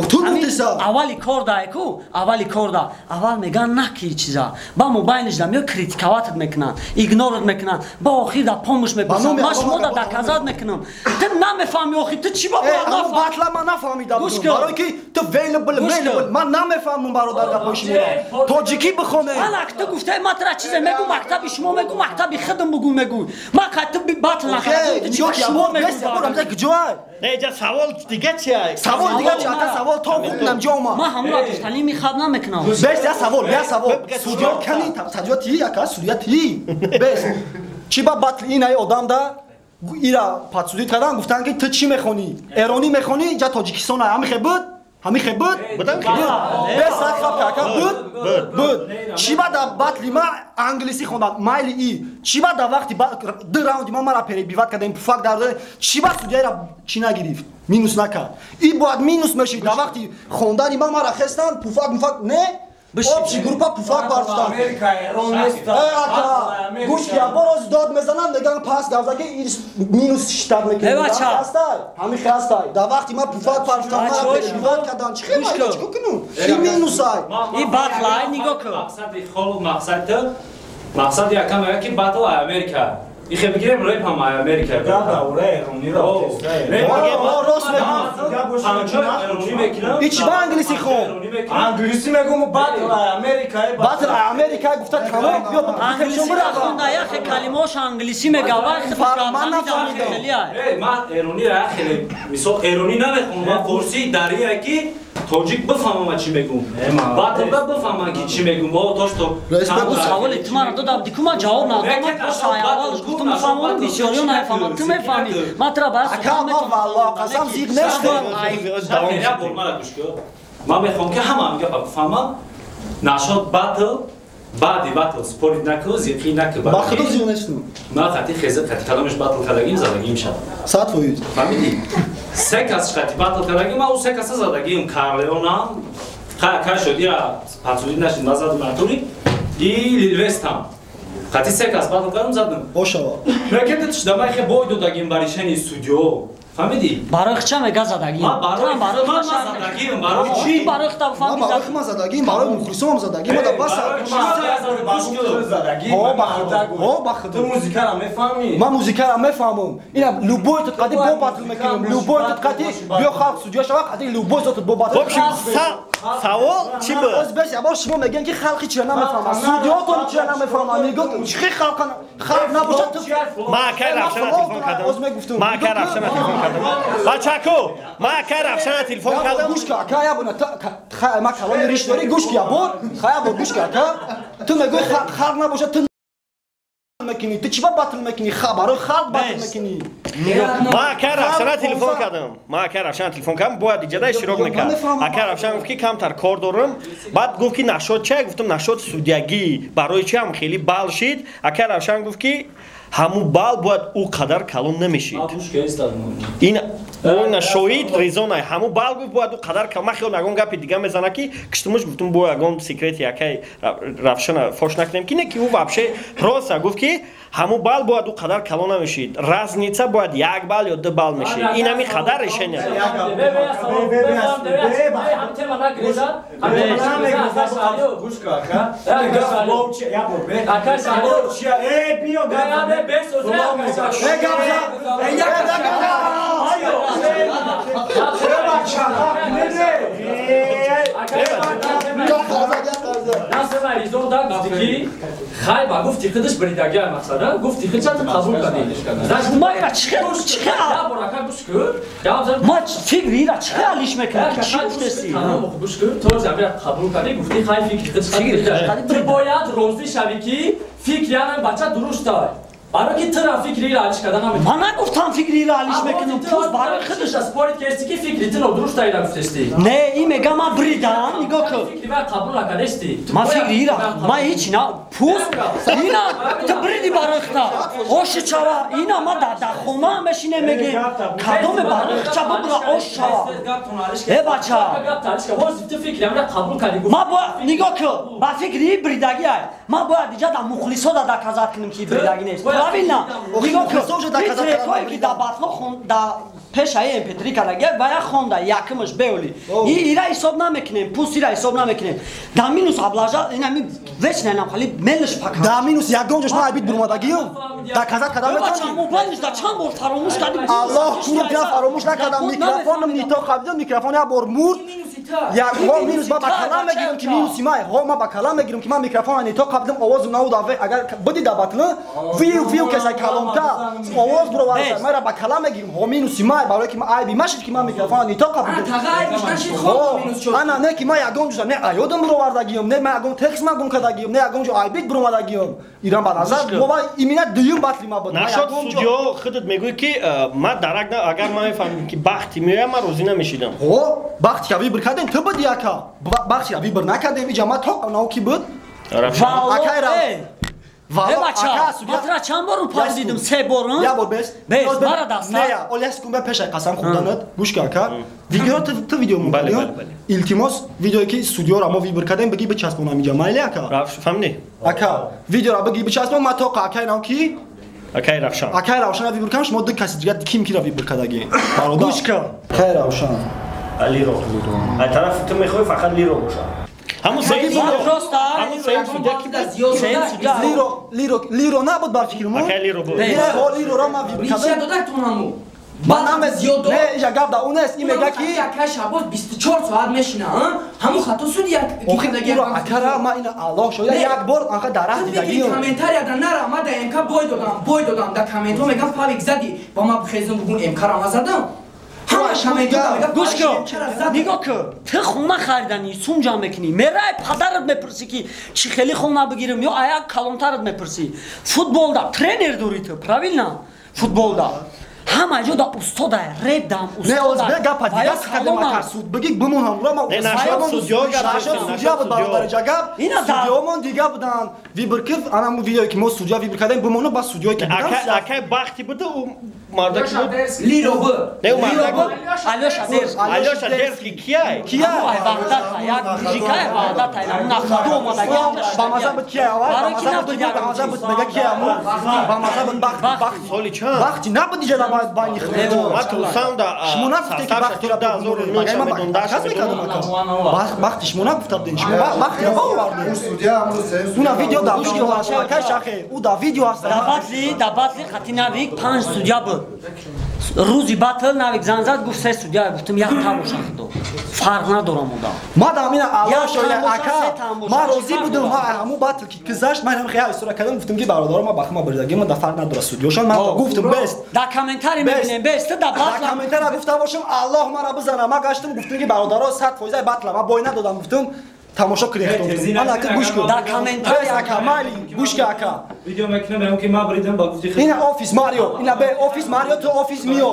Аввали кор да ку, аввали кор да. Аввал меган наки чиза. Ба мобайлш да мео критиковать мекунанд, игнорат мекунанд. Ба охир да помощь мепурсанд. Ман шумо да доказать мекунам. Ту намефаҳми охир, ту чӣ ба нафаҳми? Батла ман нафаҳмида будам. Барои ки ту available, ман намефаҳмам бародар гапои шуморо. Тоҷикӣ бихонед. Алак ту гуфтаи ман тура чизе мегӯ, мактаби шумо мегӯ, мактаби худам бугӯ мегӯ. Ман қад ту батл накардам. Ту чӣ шумо мегӯ? Не, иҷа савол дига чи? Савол дига чи? Ака савол то хуб намҷо омад. Ман ҳамонро гуфтанӣ мехаб намекунам. Бес, я савол, я савол. Судья кани, судья ти, ака судья ти. Бес. Чи ба батл инаи одам да ира подсудит кардан, гуфтан ки ту чӣ мехонӣ? Эронӣ мехонӣ, иҷа Тоҷикистон ҳамихе буд? Ҳамихе буд? Бес, хаб ака буд? Буд. Чӣ ба да батли ма англисӣ хондам, майли и. Чӣ ба да вақти ду раунди ма мара перебивать кардем, пуфак дар додем. Чӣ ба судьяра чӣ нагирифт? Минус накард. И бояд минус мешид. Да вақти хондани ма мара хестан, пуфак муфак не? Общий группа пуфак барфтан. Америка Эрон нест. Ака, гӯш ки або роз дод мезанам, меган пас гавзаки минус штаб мекунем. Ҳастай, ҳамихе ҳастай. Да вақти ма пуфак барфтан, мара перебивать кардан. Чӣ хел чӣ кунам? И минусай. И батлай нигоҳ кун. Мақсади хол мақсад якам ки батл Америка. Ихе бигирем рэп ҳам Америка. Да, ура эронӣ ро. Рост мегӯ. И чӣ ба англисӣ хон? Англисӣ мегӯм батл Америка. Батл Америка гуфта тамом биё англисӣ хонда яхе калимаҳош англисӣ мега ва ман нафаҳмидам. Э, ман эронӣ ра хеле мисол эронӣ намехонам, ман форсии дария ки тоҷик бифаҳмам чӣ мегӯм. Батл ба бифаҳмам ки чӣ мегӯм. О то что саволи ту маро додам, дику ман ҷавоб надодам. Ман аввал гуфтам бифаҳмам, бисёриё нафаҳмам. Ту мефаҳмӣ. Ман тура ба ака ман валлоҳ қасам зиқ нестам. Ман мехоҳам ки ҳама ҳам гапа бифаҳмам. Нашод батл баъди батл спорит накун, зиқӣ накун. Ба худо зиқ нестам. Ман хати хеза хати кадомиш батл кардагим задагим шад. 100%. Фаҳмидӣ? Се кас хати батл кардагим, ман ӯ се каса задагим. Карлеонам, ка шодира пансудӣ нашид, ман задам натури и Лилвестам. Хати се кас батл кардам задам. Бошава. Ракета шуда ман хе бой додагим ба решени судьё. Фаҳмидӣ? Барои ча мега задагим? Ман барои ман задагим, барои чӣ? Барои хта фаҳмидӣ. Ман барои ман задагим, барои мухлисом задагим, ман бас задагим. О, ба худо. Ту музикара мефаҳмӣ? Ман музикара мефаҳмам. Ина любой тут қади бо батл мекунам, любой тут қади биё халқ судья шава, қади любой зот бо батл. В общем, савол чӣ буд? Оз бес, або шумо мегӯянд ки халқи чира намефаҳмад, судьётон чира намефаҳмад. Нигоҳ чӣ халқ халқ набошад ту. Ман акай Равшана телефон кардам. Ман акай Равшана телефон кардам. Бачако, ман акай Равшана телефон кардам. Гӯш ки ака ябона, ма калони риш дорӣ, гӯш ки ябор, хая бор гӯш ки ака. Ту мегӯӣ халқ набошад ту мекунӣ. Ту чӣ ба батл мекунӣ? Барои халқ батл мекунӣ. Ман акай Равшана телефон кардам. Ман акай Равшана телефон кардам, бояд иҷода иштирок мекард. Акай Равшан гуфт ки камтар кор дорам. Баъд гуфт ки нашод ча? Гуфтам нашод судягӣ. Барои чӣ ҳам хеле бал шид? Акай Равшан гуфт ки ҳамун бал бояд ӯ қадар калон намешид. Ин он шоҳид резонай ҳамун бал гуфт бояд ӯ қадар калон. Ман хиёл ягон гапи дига мезана ки киштумуш гуфтум бо ягон секрети акай Равшана фош накунем ки не ки ӯ вообще просто гуфт ки ҳамун бал бояд ӯ қадар калон намешид. Разница бояд як бал ё ду бал мешид. Ин ҳамин қадар решение. Дасти Маризон да гуфти ки хай ба гуфти худаш бридагия мақсада, гуфти худша ту қабул кардӣ. Ма ира чӣ чӣ Я бор ака гӯш кун. Ма фикри ира чӣ алиш мекунам? Чӣ гуфтеси? Гӯш кун, ту замира қабул кардӣ, гуфти хай фикри худаш қабул. Ту бояд розӣ шавӣ ки фикри ана бача дуруст ай. Барои ки тура фикри ира алиш карда наметавонӣ. Ман нагуфтам фикри ира алиш мекунам, пус барои худаш спорит кардӣ ки фикри ту нодуруст ай гуфтестӣ. Не, ин мегам ман бридам, нигоҳ кун. Фикри ва қабул накардестӣ. Ман фикри ира, ман ҳеч на пус ина ту бриди барои худта. Оши чава, ина ман дар хона мешинем мегем. Кадоме барои худша бибра ош чава. Э бача. Ту фикри ама қабул кардӣ. Ман бояд нигоҳ кун, ба фикри ин бридагӣ ай. Ман бояд иҷа дар мухлисо да доказат кунам ки бридагӣ нест. Правильно. Нигоҳ кун, трекое ки дар батло дар пешаи MP3 кардагия ва як хонда якумаш беоли. Ира ҳисоб намекунем, пус ира ҳисоб намекунем. Дар минус облажа ина ми вечно инам хали мелш пака. Дар минус ягон ҷош ман айбит бурмадагиём. Доказат карда метавонӣ. Мобайлш да чанд бор фаромӯш кардӣ. Аллоҳ куру гап фаромӯш накардам. Микрофоном нито қабидам, микрофон як бор мурд. Як ҳо минус ма ба калам мегирам ки минуси май. Ҳо ма ба калам мегирам ки ман микрофона нито қабидам, овозам набуд. Агар биди дар батл, виу виу кесай каломта овоз буроварда. Мара ба калам мегирам. Ҳо минуси май, барои ки ман айби машид ки ман микрофона нито қабидам. Ана не ки ман ягон ҷо не аёдам буровардагиём, не ман ягон текст ман гум кардагиём, не ягон ҷо айбит буромадагиём. Ирам ба назар мо имина дуюм батли ма буд. Нашод судё худат мегӯӣ ки ман дарак на, агар ман мефаҳмидам ки бахти меояд, ман розӣ намешидам. Ҳо, бахти ка вибр кардем, ту буди ака. Бахти ка вибр накардем, иҷа ман то нав ки буд. Акай ра. Э бача, ман чанд бор пас дидам? Се бор, Я бор бес. Бес, мара даста. Не, оли як секунд пеш қасам хӯрданат. Гӯш кун ака. Видео ту видео мон. Илтимос, видеое ки студиоро мо вибр кардем, бигӣ бичаспонам иҷа. Майли ака? Фаҳмидӣ? Ака, видеоро бигӣ бичаспон, ман то акай нав ки Акай Равшан. Акай Равшанро вибр кардам, шумо ду каси дигар ким киро вибр кардагӣ? Бародар. Гӯш кун. Акай Равшан. Лиро. Ай тарафи ту мехоҳӣ фақат лиро бошад. Ҳамун сеюм судя ки буд? Сеюм судя. Лиро, лиро, лиро набуд бар фикри мо? Акай лиро буд. Лиро, лироро ман вибр кардам. Рича додатон ҳаму. Ман наме зиёд. Не, иҷа гап да он нест. Ин мега ки акай Шабоз 24 соат мешина, ҳамун хато судя ки кардагӣ. Акара ман ина Аллоҳ шоҳид як бор анха дарахт дидагиём. Комментария да нара, ман да МК бой додам, бой додам. Да комментҳо мегам Павик задӣ, ба ман бихезам бугун МК-ро ма задам. Гӯш кун, нигоҳ кун, ту хона хариданӣ, сум ҷамъ мекунӣ, мерай падарат мепурсӣ ки чӣ хеле хона бигирам, ё аяк калонтарат мепурсӣ. Футболда тренер дорӣ ту, правильно? Футболда ҳама ҷо да устода, реп дам устода. Не, озбе гапа дигар кардем акар суд бигӣ бимон ҳамро ма. Не, нашод судё гап. Нашод судё буд бародари ҷагаб. Судёмон дига буданд. Вибр ки ана видеое ки мо судё вибр кардем бимону ба судёе ки буданд. Акай бахти буда у мардак буд. Лиро буд. Не, у мардак буд. Алёша Дерский. Алёша Дерский кияй? Кияй? Ай ваҳдат, як мужикай ваҳдат ай нахуду омадагӣ. Ба маза буд кияй аввал, ба маза буд, ба маза буд мега кияй аму. Ба маза буд бахт, бахт. Соли чанд? Бахти набуд иҷа бояд байни худ. Ман тусам да шумо нагуфте ки бахтиро кас мекардам ака. Бахти шумо нагуфта будем, шумо бахтиро баовардем. Уна видео да видео ҳаст, акай шахе, у да видео ҳаст. Да батли қати Навик 5 судя буд. Рӯзи батл Навик занг зад, гуфт 3 судя, гуфтам як та боша худо. Фарқ надорам уда. Ма да амина Аллоҳ шоҳид ака, ман розӣ будам, ма ҳамун батл ки гузашт, ман ҳам хеле истора кардам, гуфтам ки бародаро ма бахма бурдагӣ, ма да фарқ надорад судёшон, ман гуфтам бест. Да комментарий мебинем, бест да батл. Да комментария гуфта бошам, Аллоҳ мара бизана. Ма гаштам, гуфтам ки бародаро 100% батла, ма бой надодам, гуфтам тамошо кунед. Ман ака гӯш кун. Да комментарий ака, майли гӯш кун ака. Видео мекунам, мегӯям ки ман бридам ба гуфти ина офис Марио, ина бе офис Марио, ту офис миё.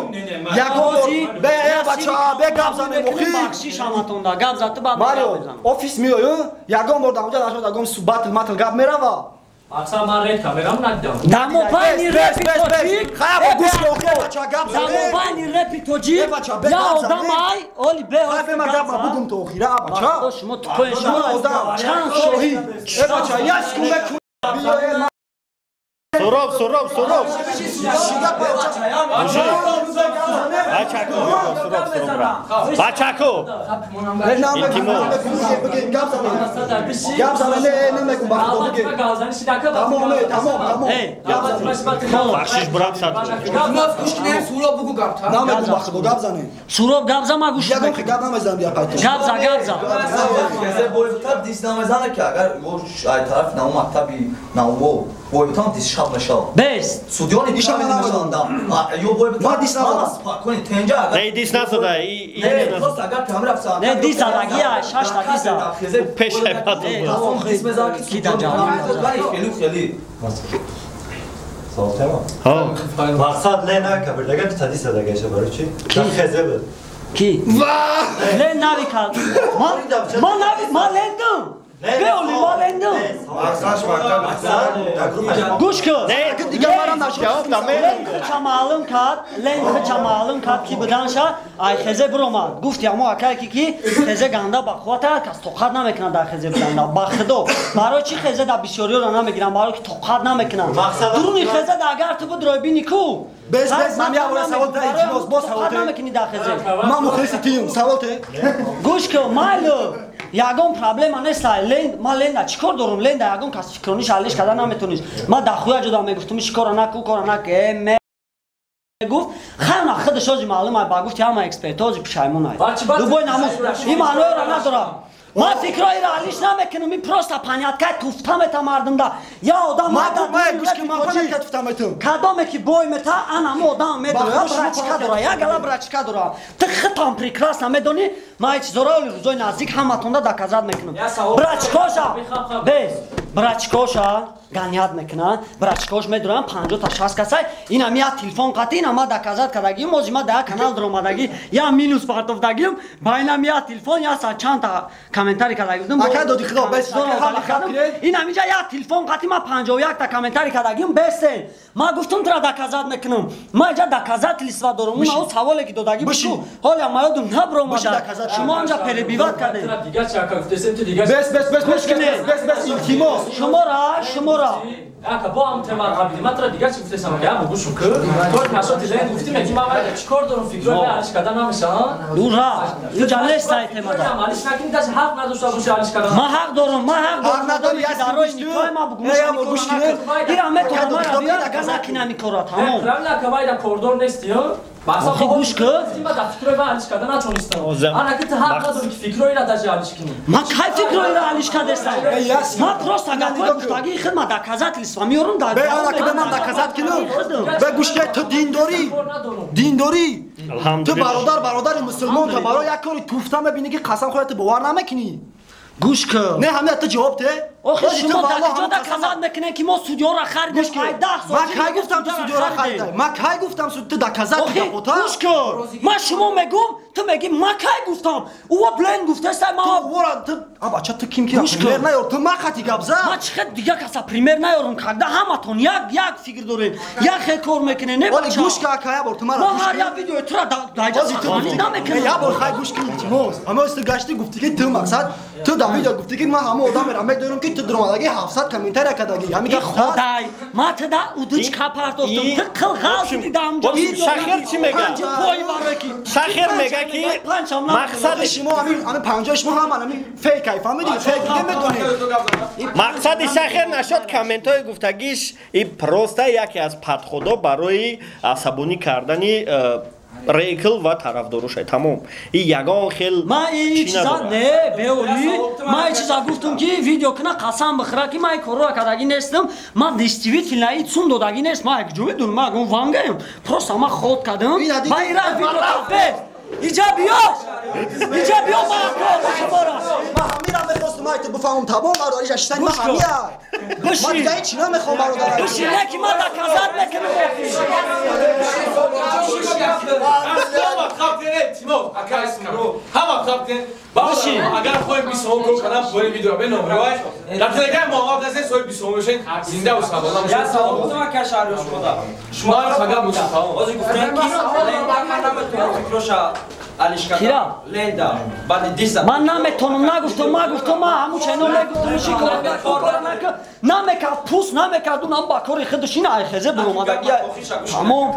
Ягон бор бе э бача, бе гап занем охи. Бахшиш ҳаматон да гап зад ту ба Марио, офис миё, ягон бор дар онҷа нашуд, ягон батл матл гап мерава. Мақсад ман ред камерам надидам. Дар мобайни репи тоҷик, хай гӯш кун охи бача гап дар мобайни репи тоҷик я одам ай, оли бе хай ма гап ма бугум то охира бача. Шумо тукои шумо одам чанд шоҳид. Э бача, як секунда биё. Суроб, Суроб, Суроб. Бачако, Суроб, Суроб. Бачако. Илтимос. Гап зана, не, намекун бахто бигем. Тамом, тамом, тамом. Бахшиш брат сад. Суроб бугу гап та. Намекун бахто гап зане. Суроб гап за ма гӯш. Ягон гап намезанам бия қайтиш. Гап за, гап за. Хезе бойбутар дис намезана ки агар ай тараф нав мактаби навво бойбутам дис шаб мешав. Бес. Судёни дис намезанда. Ё бойбутар ма дис назадам. Спокойно тенҷа агар. Не дис назада. И не просто агар камера рафта. Не дис задагия, шаш та дис за. Пеш айпад. Дис мезана ки судёни хеле хеле. Савол тема? Ҳа. Мақсад лена кабирдага ту дис задагаша барои чӣ? Хезе буд. Ки? Лен нави кард. Ма нави, ма лендам. Беоли, ма лендам. Гӯш кун. Лен хича маълум кард, лен хича маълум кард ки буданша ай хезе биромад. Гуфти амо акай ки хезе ганда ба қуввата кас тоқат намекунад дар хезе буданда. Ба худо. Барои чӣ хезе да бисёриёро намегиранд? Барои ки тоқат намекунанд. Дуруни хезе да агар ту будрой бини ку. Бес, бес, ман я бора савол та илтимос, боз савол те. Ман мухлиси тиюм, савол те. Гӯш кун, майло. Ягон проблема нест. Лен, ман ленда чӣ кор дорум? Ленда ягон кас фикрониш алиш карда наметониш. Ман дахуя ҷудам мегуфтум, иш кора наку, кора наку. Гуфт, хайна худаш ози маълум ай, ба гуфти ҳама эксперт ози пушаймон ай. Любой намуз, ин маъноеро надорам. Ман фикроиро алиш намекунам, ин просто поняткай туфта мета мардумда. Я одам кадоме ки бой мета, анамо одам медора, брачка дора, я гала брачка дора. Ту худтам прекрасно медонӣ, ман ҳеҷ чизоро оли рӯзои наздик ҳаматонда доказат мекунам. Брачкоша, бес, брачкоша ганият мекунанд, брачкош медоранд 50 та 60 касай, инам я телефон қатӣ, инам ма доказат кардагим, ози ма да канал даромадагӣ, я минус партофтагим, ба инам я телефон, я са чанд та комментари кардагим. Ака доди худо, бес, инам инҷа я телефон қатӣ ма 51 та комментари кардагим, бесен. Ма гуфтум тура доказат мекунам. Ма инҷа доказательства дорум. Уна о саволе ки додагӣ буд, ҳоло ма ёдум набаромада. Шумо анҷа перебиват кардед. Бес, бес, бес, бес, бес, бес, илтимос. Шумора, шумора. Ака бо ҳам тема қабили ман тура дигар чӣ гуфтесам, я бугӯ ку. То нашоти лен гуфтим, ки ман вай чӣ кор дорум, фикрҳои алиш карда намешавам. Ура, инҷа нест ай тема да. Алиш накунӣ, даже ҳақ надошта бошӣ алиш кардан. Ман ҳақ дорум, ман ҳақ дорум. Ҳақ надорӣ, я дарои никоҳи ма бугӯ. Я бугӯш кунед. Ира метавонам мара биёр, агар накунам ин корро, тамом. Правильно, ака вай да кордор нестӣ, ё? Охи гӯш кун. Ман дар фикрҳои ман алиш карда натонистам. Ана ки ту ҳақ надорӣ ки фикрҳоиро даже алиш кунӣ. Ман кай фикрҳоиро алиш кардестам? Ман просто гапҳои гуфтагии худ ма доказательства меорам дар. Бе ана ки бе ман доказат кунам. Бе гӯш кун, ту диндорӣ. Диндорӣ. Ту бародар, бародари мусулмон, ту барои як кори туфта мебинӣ ки қасам хӯрда ту бовар намекунӣ. Гӯш кун. Не, ҳамин ту ҷавоб те. Охи шумо дар куҷо доказат мекунед ки мо судёро харидем? Ай 10 сол. Ман кай гуфтам ту судёро харидӣ? Ман кай гуфтам ту доказат капота? Гӯш кун. Ман шумо мегӯм, ту мегӣ ман кай гуфтам? Ӯ блен гуфтаст, ман ту вора ту а бача ту ким ки пример наёр, ту ман хати гап за. Ман чӣ хел дигар каса пример наёрам, когда ҳаматон як як фикр доред, як хел кор мекунед, не бача. Оли гӯш кун, ака, я бор ту мара. Ман ҳар як видеои тура даҷа сахонӣ намекунам. Я бор хай гӯш кун, илтимос. Ҳама ту гаштӣ гуфтӣ ки ту мақсад, ту дар видео гуфтӣ ки ман ҳама одамеро медорам ки ту даромадагӣ 700 комментария кардагӣ. Ҳамин гап Ходай, ман туда удучка партофтам, ту қил ғалти дам. Шахер чӣ мега? Шахер мега ки мақсади шумо ҳамин ҳамин 50 шумо ҳама ҳамин фейк ай, фаҳмидӣ? Фейк дига медонед. Мақсади Шахер нашод комментҳои гуфтагиш и просто яке аз падходо барои асабонӣ кардани рейкл ва тарафдорушай, тамом. И ягон хел ман ин чиза не, беоли, ман ин чиза гуфтум ки видео куна қасам бихӯра ки ман ин корро кардагӣ нестам. Ман действительно ин цун додагӣ нест. Ман як ҷо медонам, ман ягон вангаем. Просто ман ход кардам. Ман ира видео кардам. Иҷа биё! Иҷа биё, ман кор шумора. Ман ҳамира мехостум ай ту бифаҳмам, тамом бародари шаштани ман ҳамия. Ман дига ҳеҷ намехоҳам бародар. Биши, не ки ман доказат мекунам. Агар хоҳем 20 сомон кор кардам, поёни видео беномрой. Дар телеграм муомала дастед, соҳиби 20 сомон мешавед, зинда ва сабона мешавед. Я савол гуфтам ака шаҳри шумода. Шумо ҳам фақат мусулмон. Ҳозир гуфтанд ки фикроша Кира? Ман наметонам, нагуфтам, ман гуфтам, ман ҳамун чайно мегуфтам, иши кора накард, намекард, пус намекард, унам ба кори худаш ина айхезе буромадагия. Тамом.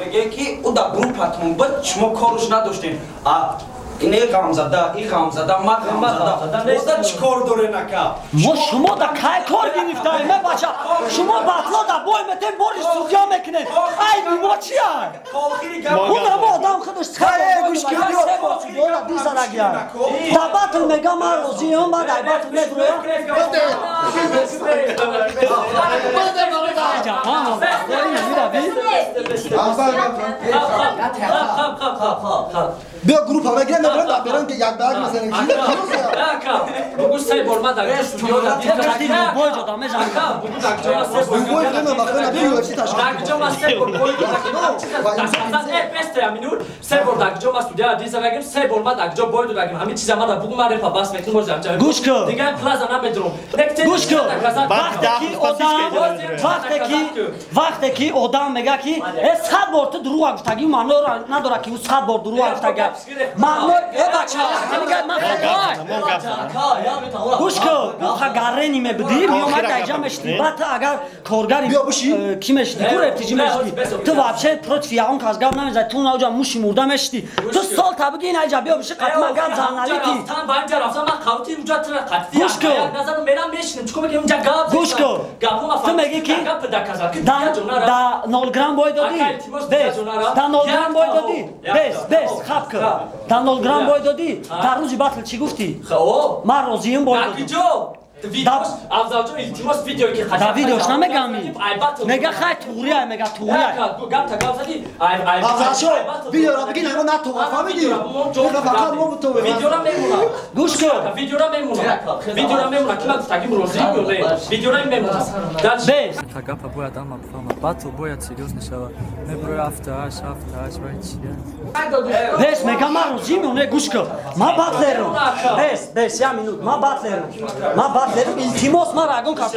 Мегӯяд ки ӯ дар группатон буд, шумо коруш надоштем. Ине ғамзада, и ғамзада, ма ғамзада. Ода чӣ кор доре нака? Мо шумо да кай кор гирифтаем, э бача? Шумо батло да бой метем, бори судья мекунед. Айби мо чия? Унам одам худаш дизадагия. Да батл мега ман розиам, баъд ай батл медуроям. Биё группа мегирем, мебарем дар беран як ба як мезанем. Бугу се бор ма дар студио дар бой ҷода мезанем. Бугу дар ҷо ма се бор. Дар ҷо ма се бор бой ҷода. Минут се бор дар ҷо ма студио дизадагим, се бор ма дар ҷо бой додагим. Ҳамин чиза ма дар бугу ма репа бас мекунем боз ҷамъ. Гӯш кун. Дигар плаза намедурам. Гӯш кун. Вақте ки одам мега ки 100 бор ту дурӯғ гуфтагӣ, маъно надорад ки ӯ 100 бор дурӯғ гуфтагӣ. Маъно э бача, ҳамин ман хатоай. Гӯш кун, гарени мебудӣ, меомад дар ҷа мешидӣ. Баъд ту агар коргари ки мешидӣ, ку рептиҷӣ мешидӣ, ту вообще против ягон кас гап намезадӣ, ту наоҷа муши мурда мешидӣ. Ту сол та бигӣ инаҷа биё биши қатма гап заналити. Гӯш кун. Гӯш кун. Ту мегӣ ки да 0 грамм бой додӣ? Бес. Да 0 грамм бой додӣ? Бес, бес, хаб кун. Да 0 грамм бой додӣ? Дар рӯзи батл чӣ гуфтӣ? Ман розиям бой додам. Да видеош намегами. Мега хай туғрия, мега туғрия. Афзалшо, видеоро бигин, ҳамо натуға, фаҳмидӣ? Фақат мо бутовем. Видеора мемонам. Гӯш кун. Видеора мемонам. Видеора мемонам. Ки ман гуфтагим розӣ ё не? Видеора мемонам. Бес. Та гапа бояд ама бифаҳмад. Батл бояд серьёз нашавад. Меброи ҳафта ҳашт, ҳафта ҳашт, баъд чия? Бес, мега ман розиам ё не? Гӯш кун. Ман батлерам. Бес, бес, я минут. Ман батлерам. Ман батлерам. Илтимос ман ягон кас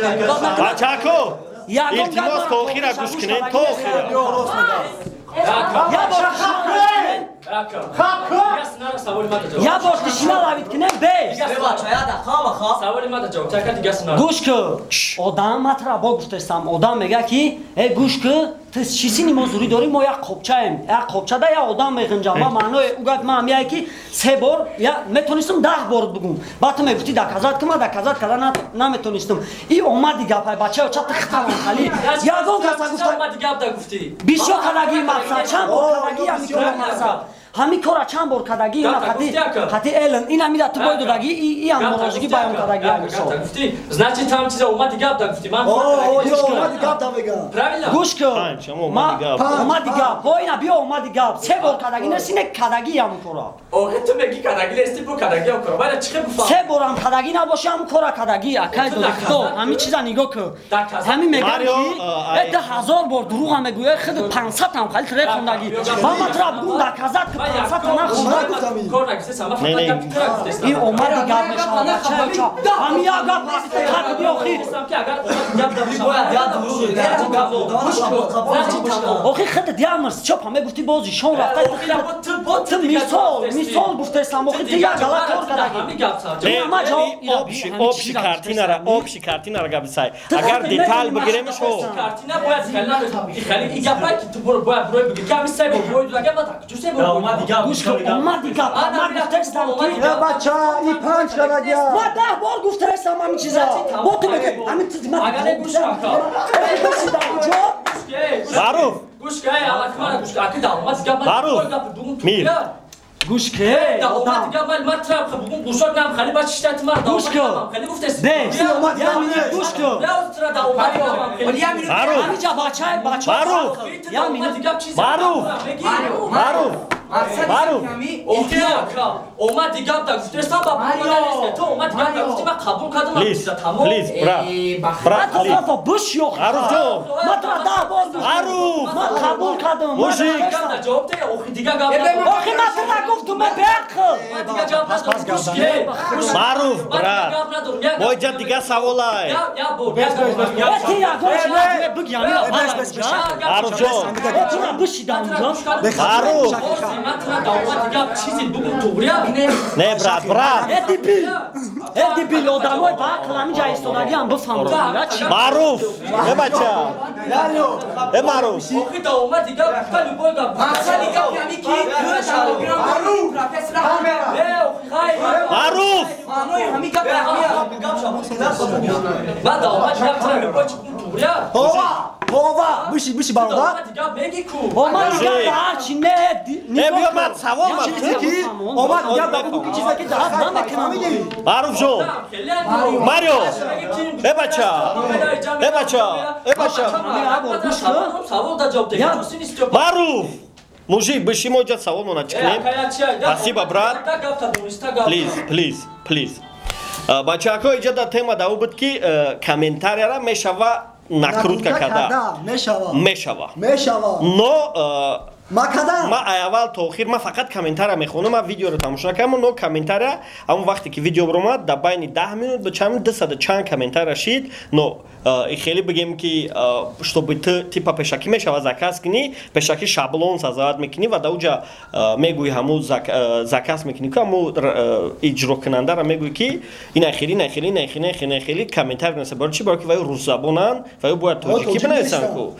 бачако, илтимос то охира гӯш кунед, то охира. Я бор тишина лавид кунем, бес. Гӯш кун. Одам матра бо гуфтестам. Одам мега ки э гӯш кун, ту чӣ сини мо зурӣ дорӣ, мо як қопчаем. Як қопчада як одам меғинҷам. Ма маънои ӯ гап ман ҳамияе ки се бор метонистам 10 бор бугум. Баъд ту мегуфтӣ доказат кун, ман доказат карда наметонистам. И омади гапай бачаё ча ту хитавон хали. Ягон каса гуфта бисёр кардагии мақсад, чанд бор кардагии ҳамин кора мақсад. Ҳамин кора чанд бор кардагӣ ина хати элн ина мида ту бой додагӣ и ҳам норозигӣ баён кардагӣ ҳамин сол. Значит там чиза омади гап да гуфтӣ. Ман омади гап да мегам. Правильно? Гӯш кун. Омади гап. Ҳо ина биё омади гап. Се бор кардагӣ нест, ине кардагӣ ҳамин кора. Охе ту мегӣ кардагӣ нести, бу кардагӣ ҳам кора. Вале чӣ хел бифаҳмам? Се борам кардагӣ набоши ҳамин кора кардагӣ. Акай дори худо, ҳамин чиза нигоҳ кун. Ҳамин мегам ки 2000 бор дурӯға мегӯяй, худ 500 ҳам хали трек хондагӣ. Ман матра бугум доказат ки 500 ин омади гап мешавад. Ҳамин як гап хат биёхи. Охи худ диамрс чоп ҳаме гуфтӣ боз ишон рафта. Ту мисол гуфтесам, охи ту як гала кор кардагӣ. Общий картинара, общий картинара гап бисай. Агар деталь бигиремш о. Картина бояд хеле и гапай ки ту бояд бурой бигир. Ки ҳамин се бор бой додагӣ, ман так чу се бор омади гап. Гӯш кун, омади гап. Ман гуфтестам ки бача, и панҷ кардагия. Ман 10 бор гуфтестам ҳамин чиза. Бо ту мегӯ ҳамин чиз ман агар не гӯш кун. Маъруф. Гӯш кун, аллакай мара гӯш кун. Аки да омади гап. Маъруф. Мир. Гӯш кун. Да омади гап ман трап бугум гӯшот нам хали ба чиштат мар. Гӯш кун. Хали гуфтест. Бес. Гӯш кун. Маъруф. Ҳаминҷа бачаи бача. Маъруф. Маъруф. Маъруф. Маъруф. Омади гап да гуфтестам ба бугум ту омади гап да гуфтӣ ман қабул кардам. Лиз, лиз, брат. Брат, лиз. Буш ёх. Маъруф ҷон. Ман тура 10 бор гуфтам. Маъруф. Ман қабул кардам. Мужик. Ҷавоб де, охи дига гап. Охи ман тура гуфтум, ман беақл. Маъруф, брат. Боҷа дига саволай. Маъруф ҷон. Тура бушидам ҷон. Маъруф. Ман тура давомати гап чизи бугум туғрия? Не, брат, брат. Э дебил. Э дебил, одамои ба ақл ҳамин ҷа истодагиам бифаҳмад. Маъруф, э бача. Э Маъруф. Охи давомати гап гуфта любой гап. Мақсади гап ҳами ки маъруф профессор Маъруф. Маънои ҳами гап ҳами. Ман давомати гап тура любой чи бугум туғрия? Вова, биши, биши бародар. Омад гап ҳарчи не. Не, биё ман савол ман. Омад гап ба бугу ки чизе ки дар намекунам. Маъруф ҷон. Марио. Э бача. Э бача. Э бача. Савол да ҷавоб деҳ. Маъруф. Мужик, биши мо ҷа савол мона чикнем. Спасибо, брат. Please, please, please. Бачаҳо иҷа да тема да буд ки комментарияра мешава накрутка карда. Мешава. Мешава. Мешава. Но ма кадам. Ма аввал то охир ма фақат комментария мехонам, ма видеоро тамошо накардам, но комментария ҳамон вақте ки видео баромад дар байни 10 минут ба чанд 200 чанд комментария шид, но хеле бигем ки чтобы ты типа пешакӣ мешава заказ кунӣ, пешакӣ шаблон сазават мекунӣ ва дар уҷа мегӯӣ ҳамун заказ мекунӣ ки ҳамун иҷрокунандаро мегӯӣ ки ина хеле, ина хеле, ина хеле, ина хеле комментарий бинависад. Барои чӣ? Барои ки вай русзабонанд ва ё бояд тоҷикӣ бинависанд ку.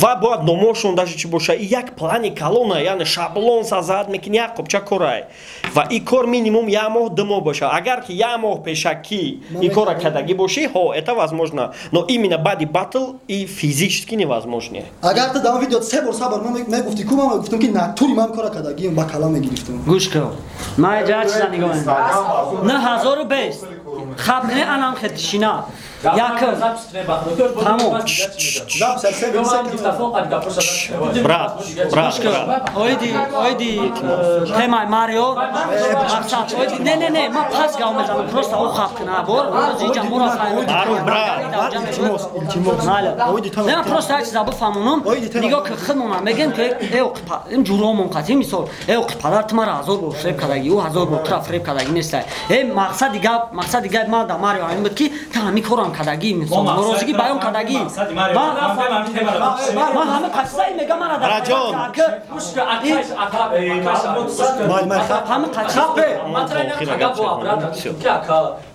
Ва бояд номошон даже чӣ боша, и як плани калона, яъне шаблон сазад мекунӣ, як қопча корай. Ва и кор минимум як моҳ, 2 моҳ боша. Агар ки як моҳ пешакӣ и кора кардагӣ бошӣ, ҳо, это возможно. Но именно баъди батл и физически невозможно. Агар ту дар он видео 3 бор сабр ман мегуфтӣ ку, ман мегуфтам ки натури ман кора кардагиам, ба калам мегирифтам. Гӯш кун. Ман иҷа чиза нигоҳ мекунам. 9020. Хаб не анам хетишина. Якм. Тамом. Брат, брат, брат. Оиди, оиди темаи Марио. Мақсад, оиди не, не, не, ман пас гав мезанам, просто о хаб кунам. Бор, иҷа мура фаҳмид. Маъруф, брат. Илтимос, илтимос. Не, ман просто як чиза бифаҳмонам. Нигоҳ ки худмонам мегем ки э ин ҷуромон қатъи мисол, э падар ту мара 1000 бор фреб кардагӣ, ӯ 1000 бор тура фреб кардагӣ нестай. Э мақсади гап, мақсади гап ман да Марио ҳамин буд ки ту ҳамин корам кардагӣ, мисол, норозигӣ баён кардагӣ. Ман ҳама қасидаи мегам мара дар Раҷон. Ҳама қасида.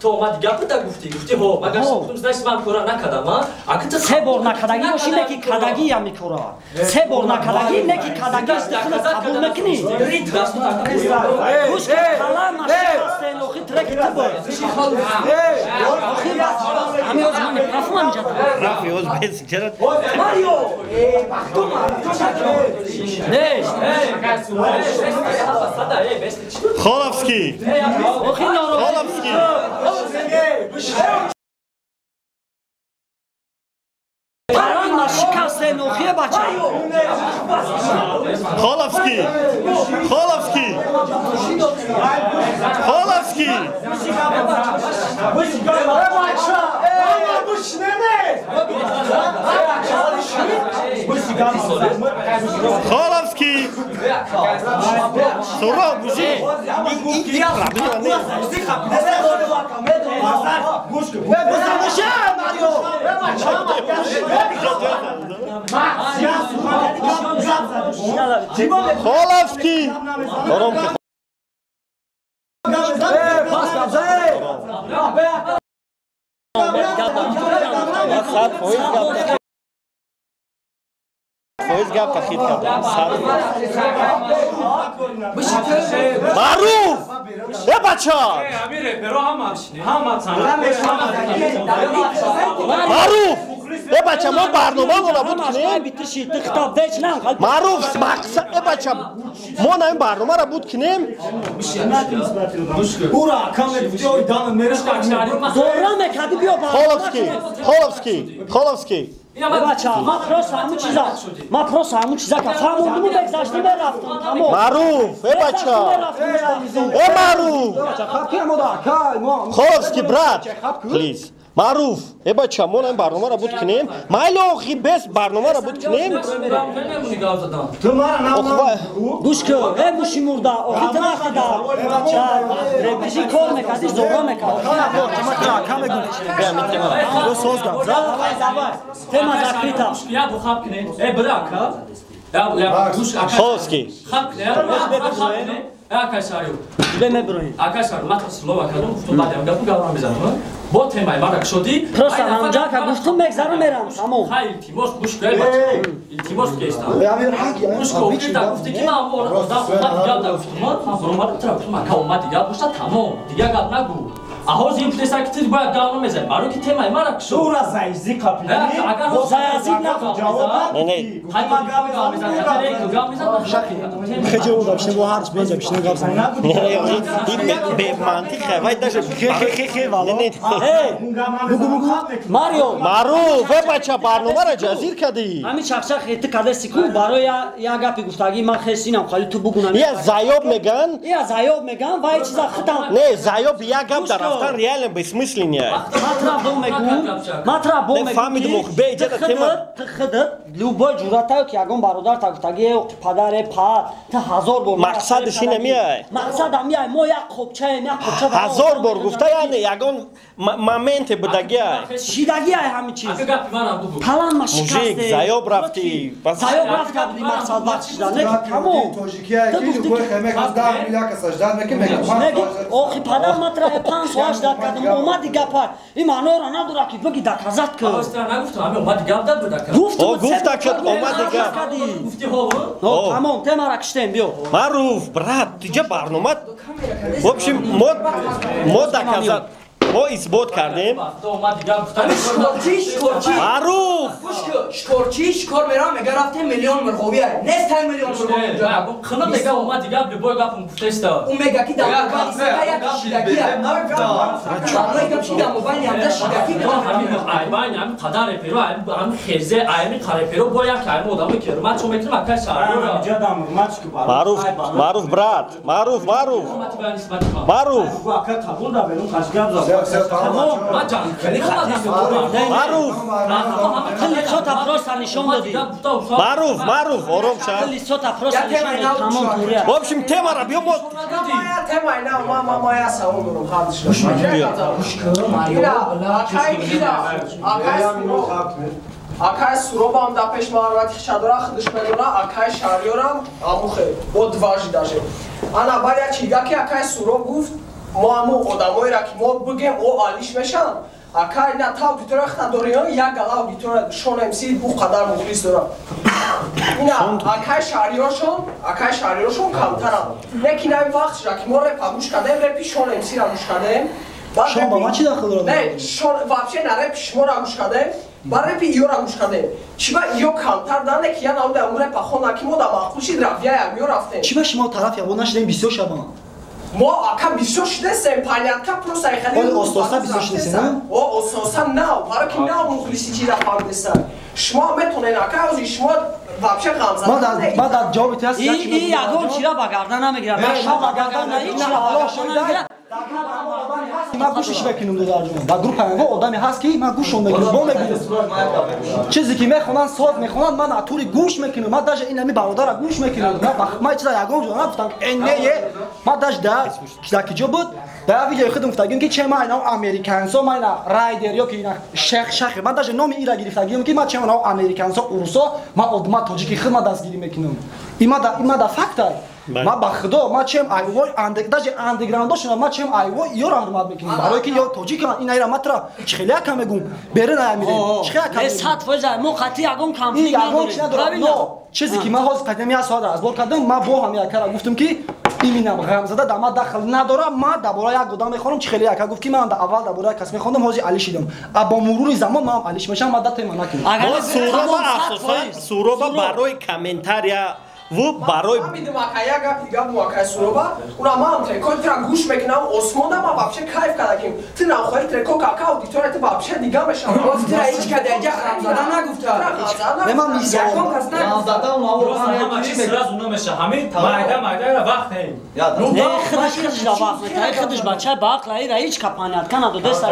То омад гап да гуфтӣ, гуфтӣ ҳо, магар значит ман кора накардам, а? Ака ту 3 бор накардагӣ бошӣ, не ки кардагӣ ҳами кора. 3 бор накардагӣ, не ки кардагӣ худат қабул мекунӣ. Гӯш кун, калам машикастен, охи треки ту буд. Охи ҳами оз ман рафм ҳамиҷа. Рафи оз бес чара? Марио, не, Холовский. Охи норозӣ. Холовский. Паран машикастен, охи бача. Холовский. Холовский. Холовский. Холовский. Суров, мужик. Холовский. Фоиз гап тахид кардам. 100%. Маъруф! Э бача! Маъруф! Э бача, мо барнома мона буд кунем? Маъруф, мақсад, э бача, мо на ин барномаро буд кунем? Холовский, Холовский, Холовский. Бача, ман просто ҳамун чиза, ман просто ҳамун чиза ка фаҳмондуму бегзаштум мерафтам, тамом. Маъруф, э бача, э Маъруф. Холовский, брат, please. Маъруф, э бача, мо ин барномаро буд кунем? Майли охи бес барномаро буд кунем? Гӯш кун, э муши мурда, охи ту вақти дар репиши кор мекардӣ, зора мекардӣ. Тема закрыта. Я бухаб кунем. Э, бира, ака. Ховски. Ака шарю. Ака шарю, ман то слова кардам, гуфтам баъд ям гапу гаврам мезанам. Бо темаи мара кшодӣ. Просто ҳамҷа ка гуфтум мегзарам мерам, тамом. Хай илтимос гӯш кун, бача. Илтимос кестам. Гӯш кун, гуфтӣ ки ман одам омад гап да гуфтум, ман баромадам тра гуфтум, ака омад гап бошад, тамом. Дигар гап нагӯ. Аҳоз ин путеса ки ту бояд гап намезанӣ. Барои ки темаи мара кшод. Тура заизӣ қапидӣ. Агар заязӣ нагӯ ҷавоб Не, не. Хай гап мезанад. Хеҷе одам шне бо ҳарч беҷа бишне гап зан. Не, бемантиқ вай даже хе вало. Бугу бугу. Марио, Маруф, э бача барномаро ҷазир кардӣ. Ҳамин чақчақ ту кадаси ку барои як гапи гуфтагӣ ман хесинам, хали ту бугу Я заёб меган? Я заёб меган, вай чиза худам. Не, заёб як гап дар рафтан реально бессмысленный. Ман тра бо мегӯм. Фаҳмидим, ох, бе иҷада тема. Ту худат любой ҷуръатаю ки ягон бародар та гуфтагӣ, э падар, э па, ту ҳазор бор мақсадаш ин намеай. Мақсад ҳамиай, мо як қопчаем, як қопча. Ҳазор бор гуфта, яъне ягон моменте будагиай. Шидагиай ҳамин чиз. Талан ма шикасте. Мужик, заёб рафтӣ. Заёб рафта будӣ мақсад вақт шида. Не, тамом. Тоҷикия ки любой хемек аз 10 миллион кас ждат мекунад, мегӯяд. Охи падар ма тра 5 соат ждат кардам, омади гапа. Ин маъноро надорад ки бигӣ доказат кун. Нагуфтам, ҳамин омади гап дад буда. Гуфта ки омади гап. Гуфти ҳо. Тамом, темара киштем, биё. Маруф, брат, тиҷа барнома. В общем, мо доказат, мо исбот кардем. Маруф! Шикорчӣ шикор мерам, мега рафтем миллион мурғовӣ. Нест ҳай миллион мурғовӣ. Қилим мега омади гап, любой гапам гуфтеста. Ӯ мега ки дар мобайни сига як шидагӣ. Маънои гап чи дар мобайни ҳамда шидагӣ. Айбайни ҳами қадар реперо, ҳами хезе, ҳами қареперо бо як ҳами одамо ки ҳурмат чо метунам ака шаҳрро. Маруф, Маруф брат, Маруф, Маруф. Маруф. Маруф. Маруф, Маруф, ором ша. В общем, темара биё мо. Темаи нав, ма я савол дорам, ҳадиш. Акай Суробам да пеш маҳорати хишадора худаш медона, акай Шаҳриёрам амухе, бо дважи даже. Ана баъд як чига ки акай Суроб гуфт, мо ҳамун одамоеро ки мо бигем, о алиш мешаванд. Акай на та аудитория хата дорем, як гала аудитория Шон МС бу қадар мухлис дорам. Ина акай Шаҳриёршон камтарам. Не ки нави вақт шуда ки мо репа гӯш кардем, репи Шон МС-ра гӯш кардем. Шон ба ман чӣ дахл дорад? Не, Шон вообще на репи шуморо гӯш кардем, ба репи иёра гӯш кардем. Чӣ ба иё камтар дане ки я науда ам репа хонда ки мо да маъқул шид рафияям ё рафтем. Чӣ ба шумо тараф ябо нашидем бисёр шабам? Мо ака бисёр шидесем, понятка просто айхали. Оли ососа бисёр шидесем, а? О, ососа нав, барои ки нав мухлиси чиза фаҳмидестан. Шумо метонед ака, ҳозир шумо вообще ғамзада. Ма дар ҷавоби ту ҳаст. И ягон чира ба гардан намегирад. Ма ба гардан намегирад. Аллоҳ шоҳид. Ман гӯшиш мекунам додарҷон. Дар группа мо одаме ҳаст ки ман гӯшон мекунам, бо мегирам. Чизе ки мехонанд, соз мехонанд, ман натури гӯш мекунам. Ман даже ин ҳами бародара гӯш мекунам. Ман чиза ягон ҷо нагуфтам. Эн не е. Ман даже дар ки ҷо буд, дар видеои худам гуфтагим ки че ман инав американсо, ман ина райдер ё ки ина шех шах. Ман даже номи ира гирифтагим ки ман че ман американсо, урусо, ман одма тоҷики худ ман дастгирӣ мекунам. Има да факта. Ма ба худо, ма чем айвой андек, даже андеграундошона ма чем айвой ёро ҳурмат мекунем. Барои ки ё тоҷикан ин айра матра чихеле яка мегум, берин ая мирем. Чихеле яка мегум. 100% мо қатъи ягон конфликт надорем. Но чизе ки ман ҳозир қадами як соат разбор кардам, ма бо ҳам якара гуфтам ки иминам ғамзада да ма дахл надорам, ма дар бораи як одам мехонам, чихеле яка гуфт ки ман аввал дар бораи кас мехондам, ҳозир али шидам. А бо мурури замон ман алиш мешам, ма дата ма накунам. Суроба асосан Суроба барои комментария ву барои фаҳмидам ака як гап дига бу акай Суроба, уна ман трекои тура гӯш мекунам, осмонда ман вообще кайф кардаким. Ту нахоҳӣ треко ака аудитория ту вообще дига мешавад. Боз тура ҳеҷ каде аҷа ғамзада нагуфта. Не ман мисол. Ягон кас нагуфта. Ғамзада ҳама чиз сразу намеша. Ҳамин майда майда вақт не. Не, худаш худаш да вақт не. Худаш бача ба ақл айра ҳеҷ ка понятка надодест.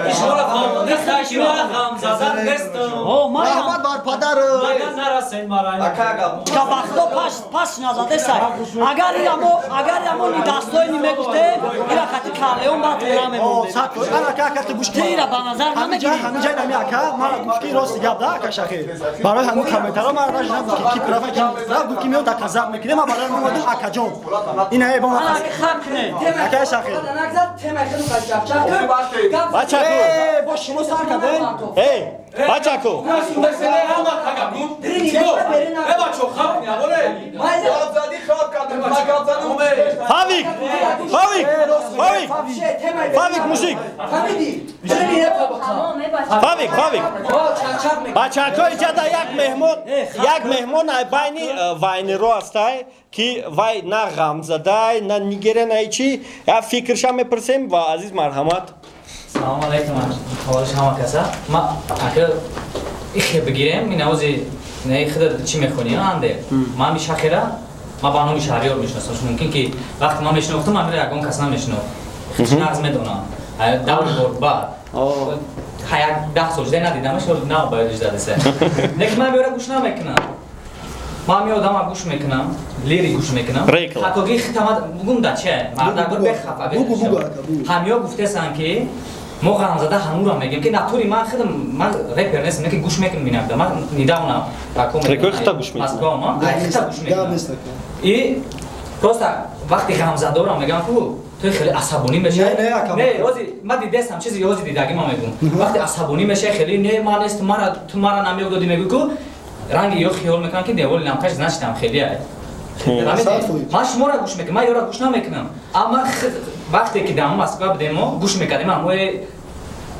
Ғамзада нестам. О, ма раҳмат бар падар. Майда нарасен мара. Ака гап. Ка вақто паш даст назадесай. Агар ира мо нидастои мегуфтем, ира хати Карлеон баъд намемондем. Ана ака, ака, ту гӯш Ти ира ба назар намегирӣ. Ҳамин ҷай нами ака, мара гуфт ки рости гап да ака шахи. Барои ҳамин комментаро мара даже нагуфт ки ки права ки прав, гуфт ки мео доказать мекунем, ма барои мо акаҷон. Ина э бо ана ака хаб кунед. Ака шахи. Бачако. Э, бо шумо сар кардем. Эй, бачако. Фавик! Фавик! Фавик! Фавик, мужик! Фавик, Фавик! Бачако, иҷада як меҳмон, як меҳмон ай байни вайнеро ҳастай, ки вай на ғамзадай, на нигере, на ичи. Я фикрша мепурсем ва азиз марҳамат. Салом алейкум, ҳолиш ҳама каса. Ма ака ихе бигирем, ин авози не худа чӣ мехонӣ, анде. Ман ми шахира, ма ба номи Шаҳриёр мешиносам. Мумкин ки вақте ман мешинохтам, ман мера ягон кас намешинохт. Хич нағз медонам. Даври борба. Ха як 10 сол шуда надидамаш, нав ба ёдиш задаса. Лекин ман биёра гӯш намекунам. Ман ми одама гӯш мекунам, лири гӯш мекунам. Хатогии хитама бугум да че, мардагур бехафа. Ҳамиё гуфтесанд ки мо ғамзада ҳамура мегем ки натури ман худам ман репер нестам, ки гӯш мекунам инакда. Ман недавно Рекои хита гӯш мекунам. Москва ма хита гӯш мекунам. И просто вақти ғамзадорам мегам ку ту хеле асабонӣ мешавӣ. Не, рози ман дидесам чизи ёзи дидаги ман мегум. Вақти асабонӣ мешавӣ хеле не ман нест, мара ту мара намеёд додӣ мегӯй ку ранги ё хиёл мекунам ки деволи намкаш значит там хеле ай. Ман шуморо гӯш мекунам, ман ёро гӯш намекунам. Амма вақте ки дар Москва будем мо гӯш мекардем, амои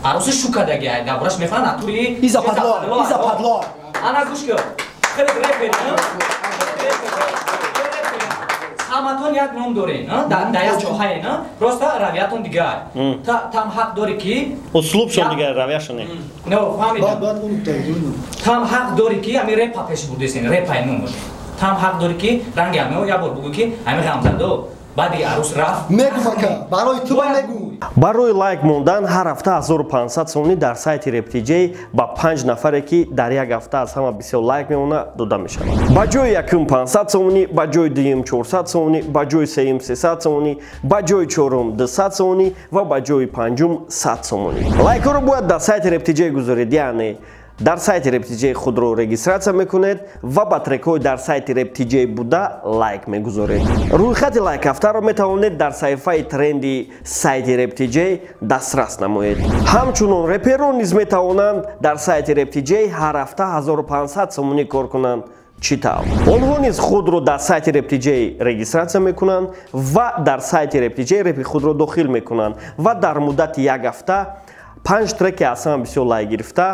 аруси шу кардаги ай давраш мехонад натури Иза падло, иза падло. Ана гӯш кун. Хеле репер, ҳаматон як ном дорен, дар як ҷоҳае, просто равиятон дигар. Там ҳақ дорӣ ки услубшон дигар, равияшон не. Не, фаҳмидам. Там ҳақ дорӣ ки ҳамин репа пеш бурдесен, репаи номуш. Там ҳақ дорӣ ки ранги ҳамио як бор бугӯ ки ҳамин ғамзадо баъди арӯс рафт. Мегум ака, барои ту мегум. Барои лайк мондан ҳар ҳафта 1500 сомонӣ дар сайти RapTJ ба 5 нафаре ки дар як ҳафта аз ҳама бисёр лайк мемонад дода мешавад. Ба ҷои якум 500 сомонӣ, ба ҷои дуюм 400 сомонӣ, ба ҷои сеюм 300 сомонӣ, ба ҷои чорум 200 сомонӣ ва ба ҷои панҷум 100 сомонӣ. Лайкҳоро бояд дар сайти RapTJ гузоред, яъне дар сайти RapTJ худро регистрация мекунед ва ба трекҳои дар сайти RapTJ буда лайк мегузоред. Рӯйхати лайкҳафтаро метавонед дар саҳифаи тренди сайти RapTJ дастрас намоед. Ҳамчунон реперон низ метавонанд дар сайти RapTJ ҳар ҳафта 1500 сомонӣ кор кунанд. Чӣ тавр? Онҳо низ худро дар сайти RapTJ регистрация мекунанд ва дар сайти RapTJ репи худро дохил мекунанд ва дар муддати як ҳафта 5 треки аз ҳама бисёр лайк гирифта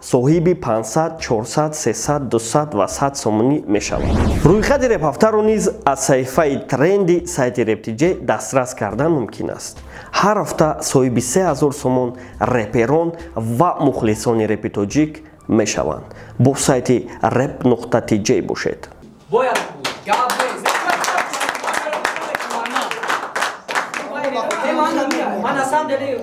соҳиби 500, 400, 300, 200 ва 100 сомонӣ мешавад. Рӯйхати репҳафтаро низ аз саҳифаи тренди сайти RapTJ дастрас кардан мумкин аст. Ҳар ҳафта соҳиби 3000 сомон реперон ва мухлисони репи тоҷик мешаванд. Бо сайти rap.tj бошед. Бояд гап нест.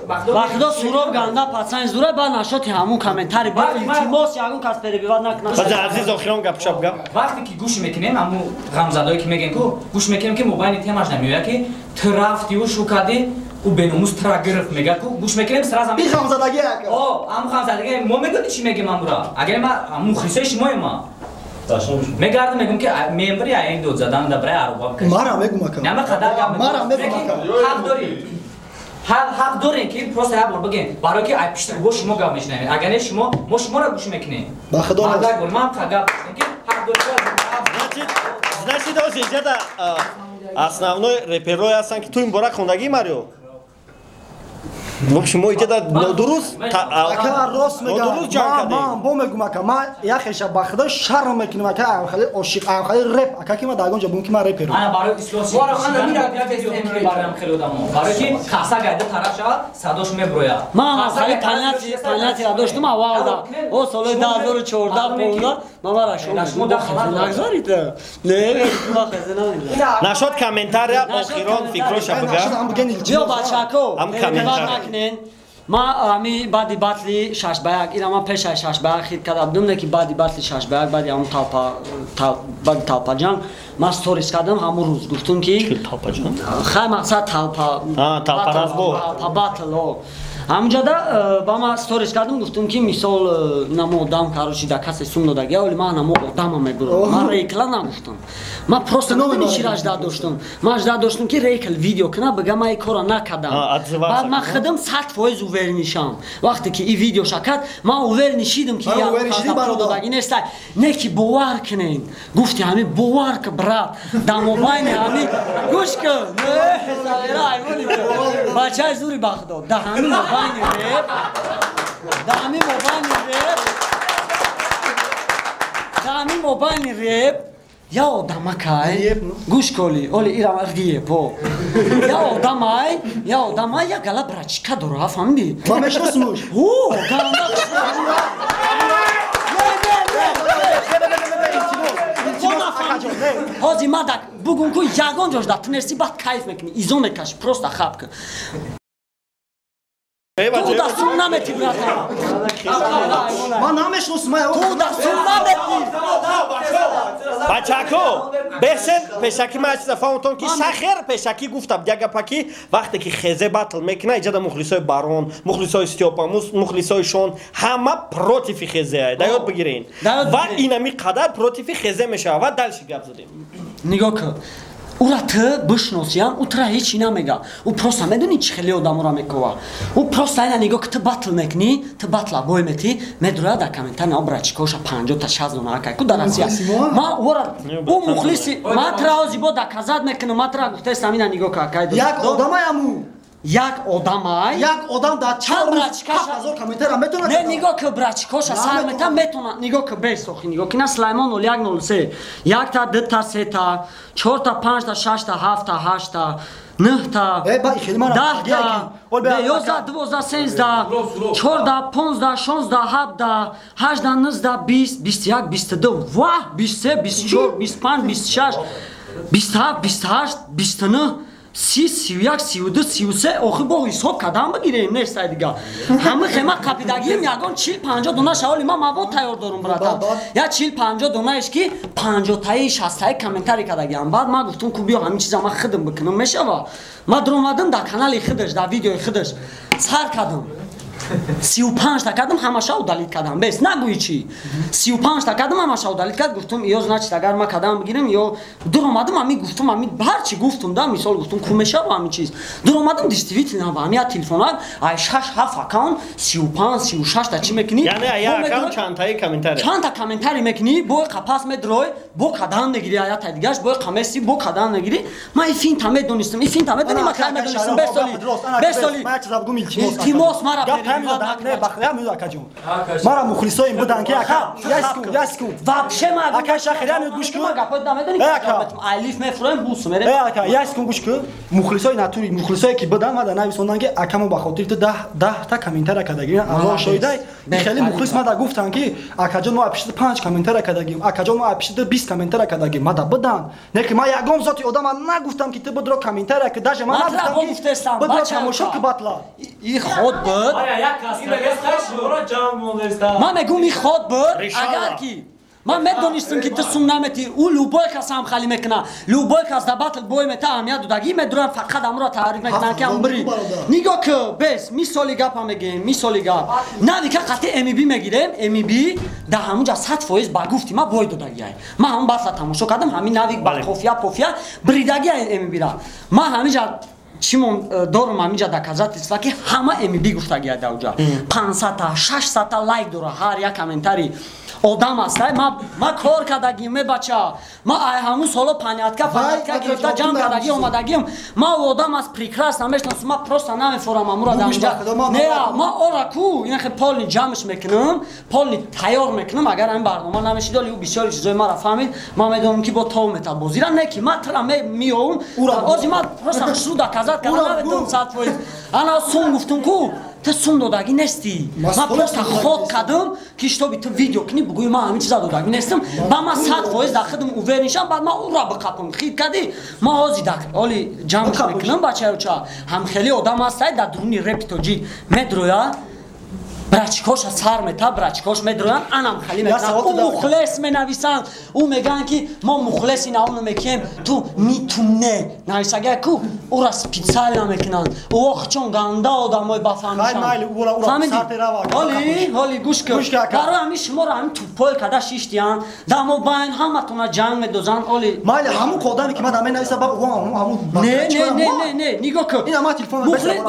Ба худо суроб ганда пацан зура ба нашоти ҳамун комментари ба илтимос ягон кас перебивать накунад. Баъзе азиз охирон гапшап гап. Вақте ки гӯш мекунем ҳамун ғамзадое ки мегӯем ку гӯш мекунем ки мобайни темаш намеояд ки ту рафтиу шу кардӣ ӯ беномус тура гирифт мегӯяд ку гӯш мекунем сразу Би ғамзадагӣ ака. О, ҳамун ғамзадагӣ мо медонӣ чӣ мегӯем амура. Агар ма мухлисои шумоем ма. Мегардам мегӯм ки мембри айн дод задан да брай арӯба бикаш. Мара мегӯм ака. Нама қадар гап мегӯм. Мара мегӯм ака. Ҳақ дорӣ. Ҳақ дорем ки просто як бор бигем барои ки ай пишти бо шумо гап мешунавем. Агар не шумо мо шуморо гӯш мекунем. Ба худо мардак бор ман гап ки ҳақ дорӣ. Значит, ози иҷада основной реперое ҳастанд ки ту ин бора хондагӣ Марио? В общем, мо иҷада нодуруст ака рост мегам. Нодуруст ҷанг кардем. Ман бо мегум ака, ман як хеша ба худо шарм мекунам ака, ам хали ошиқ, ам хали реп ака ки ман дар ягон ҷо бум ки ман реперам. Ана барои ислоҳ Бора, ана мира гуфтем, барои хеле одамо. Барои ки каса гайда тараф шавад, садош меброяд. Ман ҳам хали понятия доштум аввалда. О соли 2014 15 ман мара шумо нагзорид. Не, ма хезе намедонам. Нашод комментария охирон фикроша Нашод бига. ҳам бигэн илтимос. Биё бачако, Ҳам перебивать комментария. накунен. Ма ами баъди батли 6-1, ира ма пешаи 6-1 хит карда будум, не ки баъди батли 6-1, баъди ҳамун талпа, баъди талпаҷанг ма сторис кардам ҳамун рӯз, гуфтум ки талпаҷанг? Хай, мақсад талпа. Талпа разбор. Талпа батл, о. Ҳамунҷода ба ма сторис кардам, гуфтум ки мисол намо одам, короче, да касе сум додагия, оли ман намо одама мебурам. Ман рейкла нагуфтам. Ман просто намедонӣ чӣ ждать доштам. Ман ждать доштам ки рейкл видео кина, бага ман ин кора накардам. Баъд ман худам 100% уверен шам. Вақте ки ин видео шакад, ман уверен шидам ки додаги нестай. Не ки бовар кунен. Гуфти ҳамин бовар ки брат, дар мобайни ҳамин гӯш кун. Не, савера айвони. Бачаи зури бахдод. Дар ҳамин мобайни реп, дар ҳамин мобайни реп, дар ҳамин мобайни реп я одамакай, гӯш коли, оли ирам реп, о. Я одамай, я одамай, я гала брачка дора, фаҳмидӣ? Ман мешиносумуш. Ҳу, ганда. Ҳозир ман бугун ку ягон ҷош да ту нести, баъд кайф мекунӣ, изо мекашӣ, просто хаб кун. Ту да сум наметӣ, братан. Ман намешиносум. Ту да сум наметӣ. Бачако, бехшен пешакӣ ман чиза фаҳмтон ки шахер пешакӣ гуфтам як гапа ки вақте ки хезе батл мекуна, иҷада мухлисои Барон, мухлисои Стёпа, мухлисои Шон ҳама против и хезе. Да ёд бигирен. Ва инами қадар против и хезе мешава. Ва дальше гап задем. Нигоҳ кун. Ура ту бишносиям, ӯ тура ҳеҷ чӣ намега. Ӯ просто медонӣ чӣ хеле одаморо мекова. Ӯ просто айна нигоҳ ки ту батл мекунӣ, ту батла бой метӣ, медурад дар комментарий на брачкоша 50 та 60 дона акай ку дар Россия. Ма ӯра ӯ мухлиси, ма тура ҳозир бо доказать мекунам, ма тура гуфтаистам ина нигоҳ ка акай. Як одамай аму. Як одамай. Як одам дар чанд рӯз 7000 комментария метавонад. Не, нигоҳ ки брачкоша сар мета метавонад. Нигоҳ ки бес охи, нигоҳ ки на Сулаймон 0103. Якта, дута, сета, чорта, панҷта, шашта, ҳафта, ҳашта, нӯҳта, даҳта, 11, 12, 13, 14, 15, 16, 17, 18, 19, 20, 21, 22, ваҳ, 23, 24, 25, 26, 27, 28, 29, 30, 31, 32, 33, охи бо ҳисоб кардам бигирем, нестай дига. Ҳама хема қапидагием ягон 40-50 дона шаволи ман мавод тайёр дорум, братан. Я 40-50 донаеш ки 50-таи, 60-таи комментарий кардагиам. Баъд ман гуфтум ку биё ҳамин чиза ман худам бикунам мешава. Ман дуромадам дар канали худаш, дар видеои худаш сар кардам. 35 та кардам, ҳамаша удалить кардам. Бес, нагӯи чӣ. 35 та кардам, ҳамаша удалить кард, гуфтум, ё значит агар ман кадам бигирам, ё дуромадам, ами гуфтум, ами ҳар чӣ гуфтум, да, мисол гуфтум, ку мешава ҳамин чиз. Дуромадам, действительно, ба ами я телефонак, ай 6-7 аккаунт, 35, 36 та чӣ мекунӣ? Яъне ай аккаунт чандтаи комментарий. Чандта комментарий мекунӣ, бо қапас медрой, бо кадам мегирӣ, ая дигаш, бо қамеси, бо кадам мегирӣ. Ман ин финта медонистам, ин финта медонӣ, ман кай медонистам, бесоли. Бесоли. Илтимос мара Мара мухлисоим будан ки ака, яску, яску. Вообще ма ака шахиря мед гӯш кун. Гапот намедонӣ. Алиф мефурем бус мерем. Э ака, яску гӯш кун. Мухлисои натури, мухлисое ки будан мада нависондан ки ака мо ба хотири ту 10 та комментария кардагим. Аллоҳ шоҳидай. Хеле мухлис мада гуфтан ки акаҷон мо апишти 5 комментария кардагим. Акаҷон мо апишти 20 комментария кардагим. Мада будан. Не ки ма ягон зоти одама нагуфтам ки ту будро комментария ки даже ма нагуфтам ки будро тамошо ки батла. И ход буд. Ман мегӯм и ход буд, агар ки ман медонистам ки ту сум наметӣ, ӯ любой кас ҳам хали мекуна, любой кас дар батл бой мета, аҳамият додагӣ медурам, фақат амро таъриф мекунам ки ам бирӣ. Нигоҳ ки бес, мисоли гапа мегӯем, мисоли гап. Навика қатъи МБ мегирем, МБ дар ҳамунҷа 100% ба гуфти ман бой додагиай. Ман ҳамун батла тамошо кардам, ҳамин навик ба қофия пофия бридагиай МБ-ра. Ман ҳаминҷа чимон дорум ҳаминҷа доказательства ки ҳама МБ гуфтагиай дар уҷа. 500 та, 600 та лайк дора ҳар як комментарий. Одам аст, ма кор кардагим, мебача. Ма ай ҳамун соло панятка, панятка гирифта ҷамъ кардагӣ омадагим. Ма одам аст прекрасно мешнасум, ма просто намефорам амура дар инҷа. Не, ма ора ку, ина хе полни ҷамъш мекунам, полни тайёр мекунам, агар ҳамин барнома намешид, оли ӯ бисёри чизои мара фаҳмид, ман медонам ки бо тов мета бозира, не ки ма тра меовум. Ози ма просто хушрӯ доказать кардам, наметавонам 100%. Ана сум гуфтум ку, Ту сум додагӣ нестӣ. Ман просто ход кардам ки шитоби ту видео кунӣ, бугӯи ман ҳамин чиза додагӣ нестам. Ба ман 100% дар худам уверен шам, баъд ман ура биқапам. Хит кардӣ, ман ҳозир оли ҷамъш мекунам бачаёча. Ҳам хеле одам ҳастай дар дуруни репи тоҷик медроя, брачкоша сар мета, брачкош медроян, анам хали мекунанд. Ӯ мухлис менависанд, ӯ мегӯянд ки мо мухлиси наону мекием, ту ни ту не нависагия ку ӯра специально мекунанд. Ӯ чон ганда одамои бафаҳмишанд. Ҳоли ҳоли гӯш кун, барои ҳамин шуморо ҳамин туппой када шиштиянд, дамобайн ҳаматона ҷанг медозанд. Оли майли ҳамун одаме ки ман дар менависа, ба ҳамун не не не не не нигоҳ кун,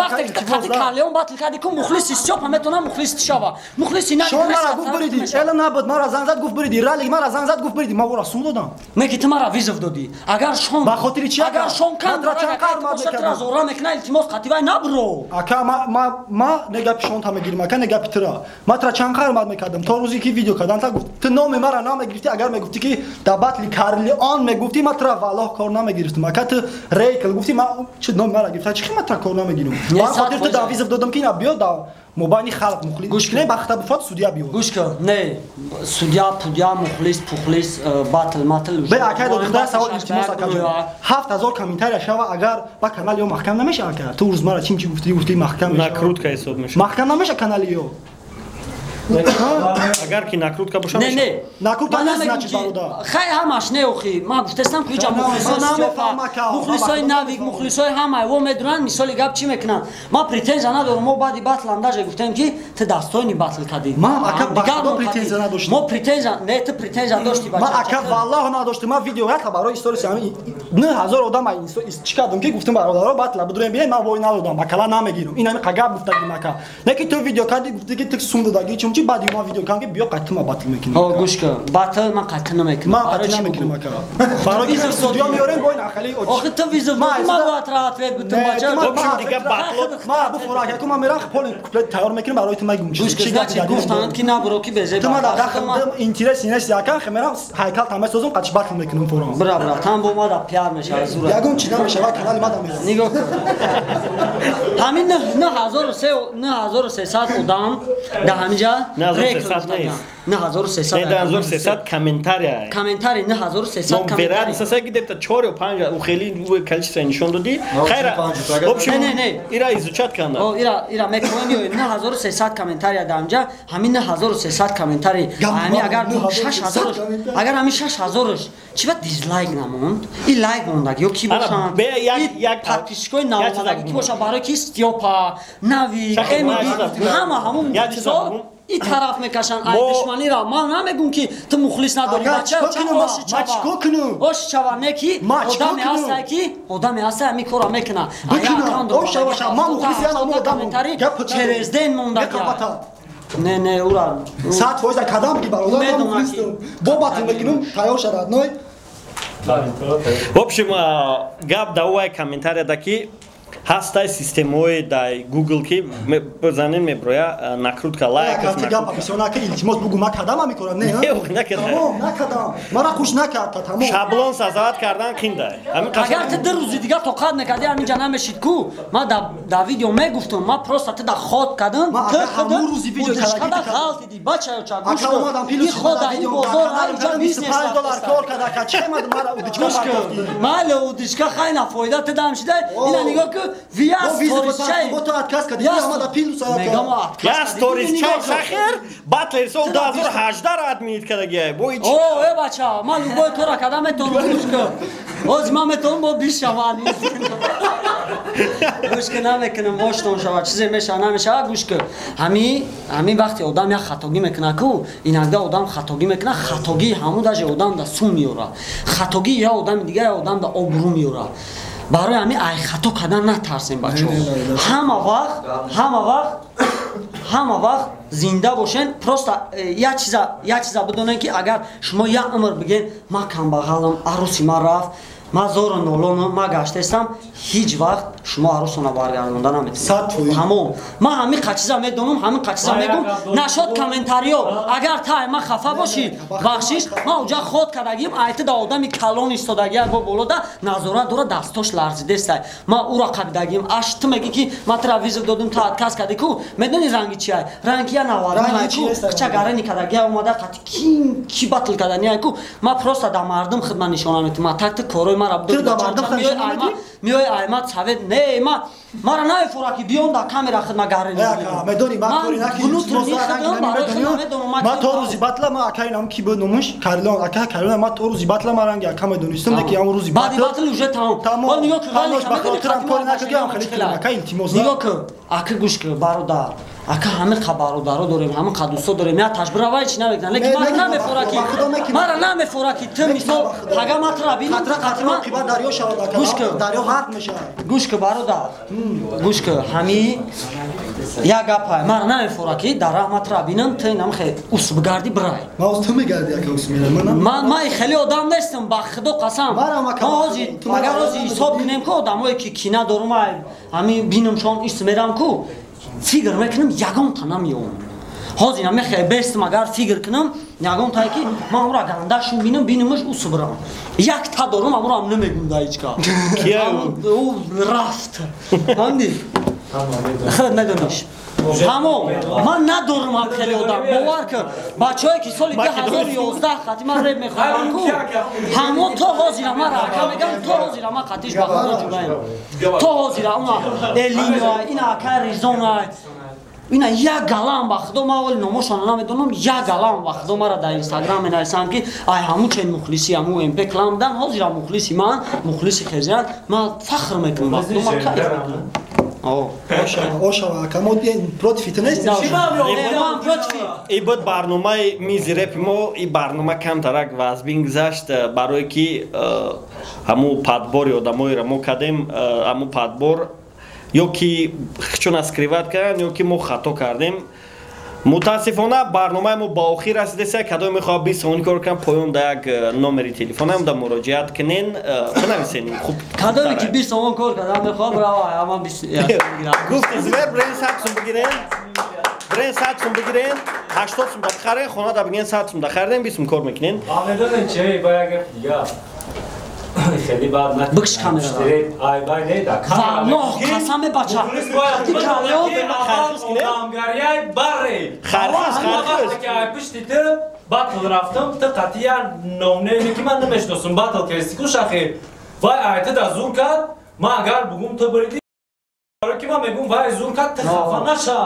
вақте ки қати Карлеон батл кардӣ ку мухлиси Стёпа метавонад мухлис шава, мухлиси на шон мара гуфт буриди, эла набуд, мара занг зад гуфт буриди, ралик мара занг зад гуфт буриди, ман ӯро сум додам. Не ки ту мара визов додӣ. Агар шон ба хотири чи? Агар шон кам тра зора мекуна, илтимос қативай набро. Ака, ма не гапи шон та мегирим, ака, не гапи тура. Ма тра чанд қар мекардам то рӯзе ки видео кардан, та гуфт ту номи мара намегирифтӣ, агар мегуфтӣ ки дар батли Карлеон мегуфтӣ, ма тра валлоҳ кор намегирифтам. Ака, ту рейкл гуфтӣ, ма чи номи мара гирифта, чи ма тра кор намегирам. Ба хотири ту дар визов додам ки ина биё дар мобайни халқ мухлис. Гӯш кун, бахта бифат судья биё. Гӯш кун, не, судья, пудя, мухлис, пухлис, батл, матл. Бе акай дод худо савол илтимос ака ҷон. 7000 комментария шава, агар ба канали ё маҳкам намеша ака. Ту рӯз мара чим чи гуфтӣ, гуфтӣ маҳкам меша. Накрутка ҳисоб меша. Маҳкам намеша канали ё. Агар ки накрутка боша, не, не, накрутка нест, значит бародар. Хай ҳамаш не охи. Ман гуфтастам ки иҷа мухлисои Стёпа, мухлисои Навик, мухлисои ҳамаи во медонанд, мисоли гап чӣ мекунанд. Ман претензия надорам, мо баъди батлам даже гуфтем ки ту дастони батл кардӣ. Ман ака ба худо претензия надоштам. Мо претензия, не, ту претензия доштӣ бача. Ман ака валлоҳ надоштам. Ман видео ҳатто барои сторис ҳамин 9000 одам чӣ кардам ки гуфтам бародаро батла бидурем биёем, ман вой надодам, ба кала намегирам. Ин ҳамин қагап гуфтагим ака. Не ки ту видео кардӣ, гуфтӣ ки ту сум додагӣ, чунки баъди ман видео кардам ки биё қатъи ма батл мекунем. О, гӯш кун, батл ман қатъи намекунам. Ман қатъи намекунам ака. Барои ки судья меорем бо ин ахали. Охи ту визов додӣ, ман бояд ответ бутум бача. Вообщем дига батл ма буфора ака, ман мерам поли куплет тайёр мекунам барои ту мегум. Гӯш кун, значит гуфтанд ки набуро ки безе. Ту ма дар дахл интерес нест ака, мерам ҳайкал тамесозум қатъи батл мекунам форам. Бра бра, там бо ма да пиар мешава зура. Ягон чи намешава, канали ма да мерам. Нигоҳ кун. Ҳамин 9300 одам дар ҳаминҷа 9300 нест. 9300. 9300 комментария. Комментарий 9300 комментарий. Вероятно, саса где-то 4 ё 5, у хели количество нишон додӣ. Хайра. В общем, не, не, ира изучать канда. О, ира ира мекунем ё 9300 комментария дар ҳаминҷа, ҳамин 9300 комментарий. Ҳамин агар 6000, агар ҳамин 6000-ш чи ба дизлайк намонд? И лайк мондаг ё ки бошанд? Як подписчикои наомадаги ки бошанд, барои ки Стёпа, Навик, Эмиби ҳама ҳамун мухлисо и тараф мекашанд. Ай душманиро ман намегум ки ту мухлис надорӣ бача, оши чава, не ки одаме ҳастай ки одаме ҳастай ҳамин корро мекунад. Через день мондаг. Не, не, ура 100% кадам ки бародар, ман мухлисам. Бо батл мекунам, тайёр шавад ной. В общем, гап давай комментария даки ҳастай системаҳои дар Google ки бизанем меброя накрутка лайк. Гап бисёр нака, илтимос бугу, ман кадам мекунам, не? Накардам. Тамом, накардам. Мара хуш накард, тамом. Шаблон сазават кардан қиндай. Агар ту ду рӯзи дигар тоқат мекардӣ, ҳаминҷа намешид ку. Ман дар видео мегуфтам, ман просто ту дар ход кардам, ту ҳамун рӯзи видео кардӣ, ғалтидӣ, бачаёча, гӯш кун. Ин хода, ин бозор, ҳаминҷа бизнес $5 кор карда, ка чӣ мара удичка кардӣ? Майли удичка хайна фоида ту дам шида. Ина нигоҳ кун, вия сторисчай. Бо ту отказ кардӣ, омада пилус Я сторисчай сахер, батлер сол 2018 ра админит кардагиай. Бо ич. О, э бача, ман любой кора кардам метавонам, гӯш кун. Ҳозир ман метавонам бо бишавам. Гӯш кун, намекунам, оштон шавад, чизе мешавад, намешавад, гӯш кун. Ҳамин вақте одам як хатогӣ мекунад ку, иногда одам хатогӣ мекунад, хатогии ҳамун даже одам да сум меорад. Хатогии я одами дигар, я одам да обрӯ меорад. Барои ҳамин ай хато кардан натарсем бачаҳо. Ҳама вақт зинда бошен, просто як чиза бидонен ки агар шумо як умр биген ман камбағалам, арӯси ман рафт, Ман зору нолону ма гаштаистам, ҳеҷ вақт шумо арӯсона баргардонда наметавонед. Тамом. Ман ҳамин қачиза медонам, ҳамин қачиза мегӯм. Нашод комментариё, агар та ман хафа бошӣ, бахшиш, ман уҷа ход кардагим, айти да одами калон истодагия бо болода назорат дора, дастош ларзидестай. Ман ура қабидагим. Аш ту мегӣ ки ман тура визов додум, ту отказ кардӣ ку? Медонӣ ранги чиай? Ранги я навармай ку? Қича гарани кардагия омада қати ким ки батл кардания ку? Ман просто да мардум хидмат нишона метам. Ман так ту корой мара миёи аймад совет не ма мара наефора ки биём да камера хидмат гарани. Медонӣ ман кори накардам. Ман то рӯзи батла ман акаи нам ки буд номуш Карлон, ака Карлон, ман то рӯзи батла ман ранги ака медонистам, ки ҳамон рӯзи баъди батл уже тамом. Тамом. Нигоҳ кун, ба хотирам кори накардам, хеле ака илтимос. Нигоҳ кун, ака гӯш кун, бародар. Ака ҳамин қа бародаро дорем, ҳамин қа дӯсто дорем. Я ташбира чи намекунам, лекин мара намефора ки мара намефора ки ту мисол пага ман тура бинам, қатра дарё шавад ака. Гӯш кун, дарё ғарқ мешавад. Гӯш кун, бародар. Гӯш кун, ҳами як гапай. Мара намефора ки дар раҳ ман тура бинам, ту инам хе ус бигардӣ бирай. Ман ус ту мегардӣ ака, ус мерам. Ман хеле одам нестам, ба худо қасам. Ман ҳозир агар ҳозир ҳисоб кунем ку одамое ки кина дорум, ҳами бинам чон ис мерам ку, фигр мекунам, ягон та намеём. Ҳозир намехе бестам, агар фигр кунам, ягон тае ки ман ура гандашу бинам, бинамаш ус бирам. Як та дорум, амурам намегум да ҳеҷ ка. Ӯ рафт. Фаҳмидӣ? Худ медониш. Тамом. Ман надорам ҳам хеле одам. Бовар кун. Бачаҳое ки соли 2011 хати ман реп мехонам ку, ҳамон то ҳозира ман ака мегам, то ҳозира ман қатиш ба худо ҷураем. То ҳозира уна Элино, ина ака Ризона, ина як галам ба худо ман оли номошонро намедонам, як галам ба худо мара дар Инстаграм менависам ки ай ҳамун чен мухлиси ҳамун МП клан будан, ҳозира мухлиси ман, мухлиси хезиян, ман фахр мекунам ба худо, ман кайф мекунам. Ошава, ака, мо против ту нестем. И буд барномаи мизи репи мо, и барнома камтарак вазбин гузашт, барое ки ҳамун подбори одамоеро мо кардем, ҳамун подбор ё ки чун скриват кардан, ё ки мо хато кардем. Мутаассифона барномаи мо ба охир расидеса. Кадоме мехоҳад 20 сомонӣ кор кунад, поён да як номери телефонам да муроҷиат кунен, бинависен. Хуб, кадоме ки 20 сомон кор кардан мехоҳад, брава, ҳаман 20 бигирам. Гуфти звер, брен 100 сум бигирен, брен 100 сум бигирен, 80 сум да бихарен, хона да бигирен, 100 сум да хариден, 20 сум кор мекунен. А медонен че, ба як гап дига. خیلی بعد نه بکش کامرا ای بای نه دا کامرا نه قسم بچه خرخیز بره خرخیز خرخیز که پشتی تو батл рафтам ту қатъия номнеме ки ман намешиносам батл кардисти ку шахи вай айта да зур кард ман агар бугум ту бриди ки ман мегум вай зур кард ту хафа наша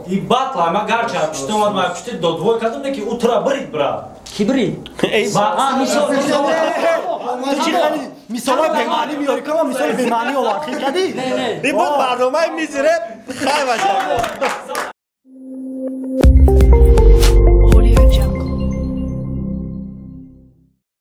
и батл ма гарча пишти омад ма пишти додвой кардам не ки ӯ тура брид бра ки брид мисолҳои бемаънӣ меёрӣ кама мисоли бемаънӣ овард хел кардӣ ин буд барномаи мизи реп. Хай бачаҳо.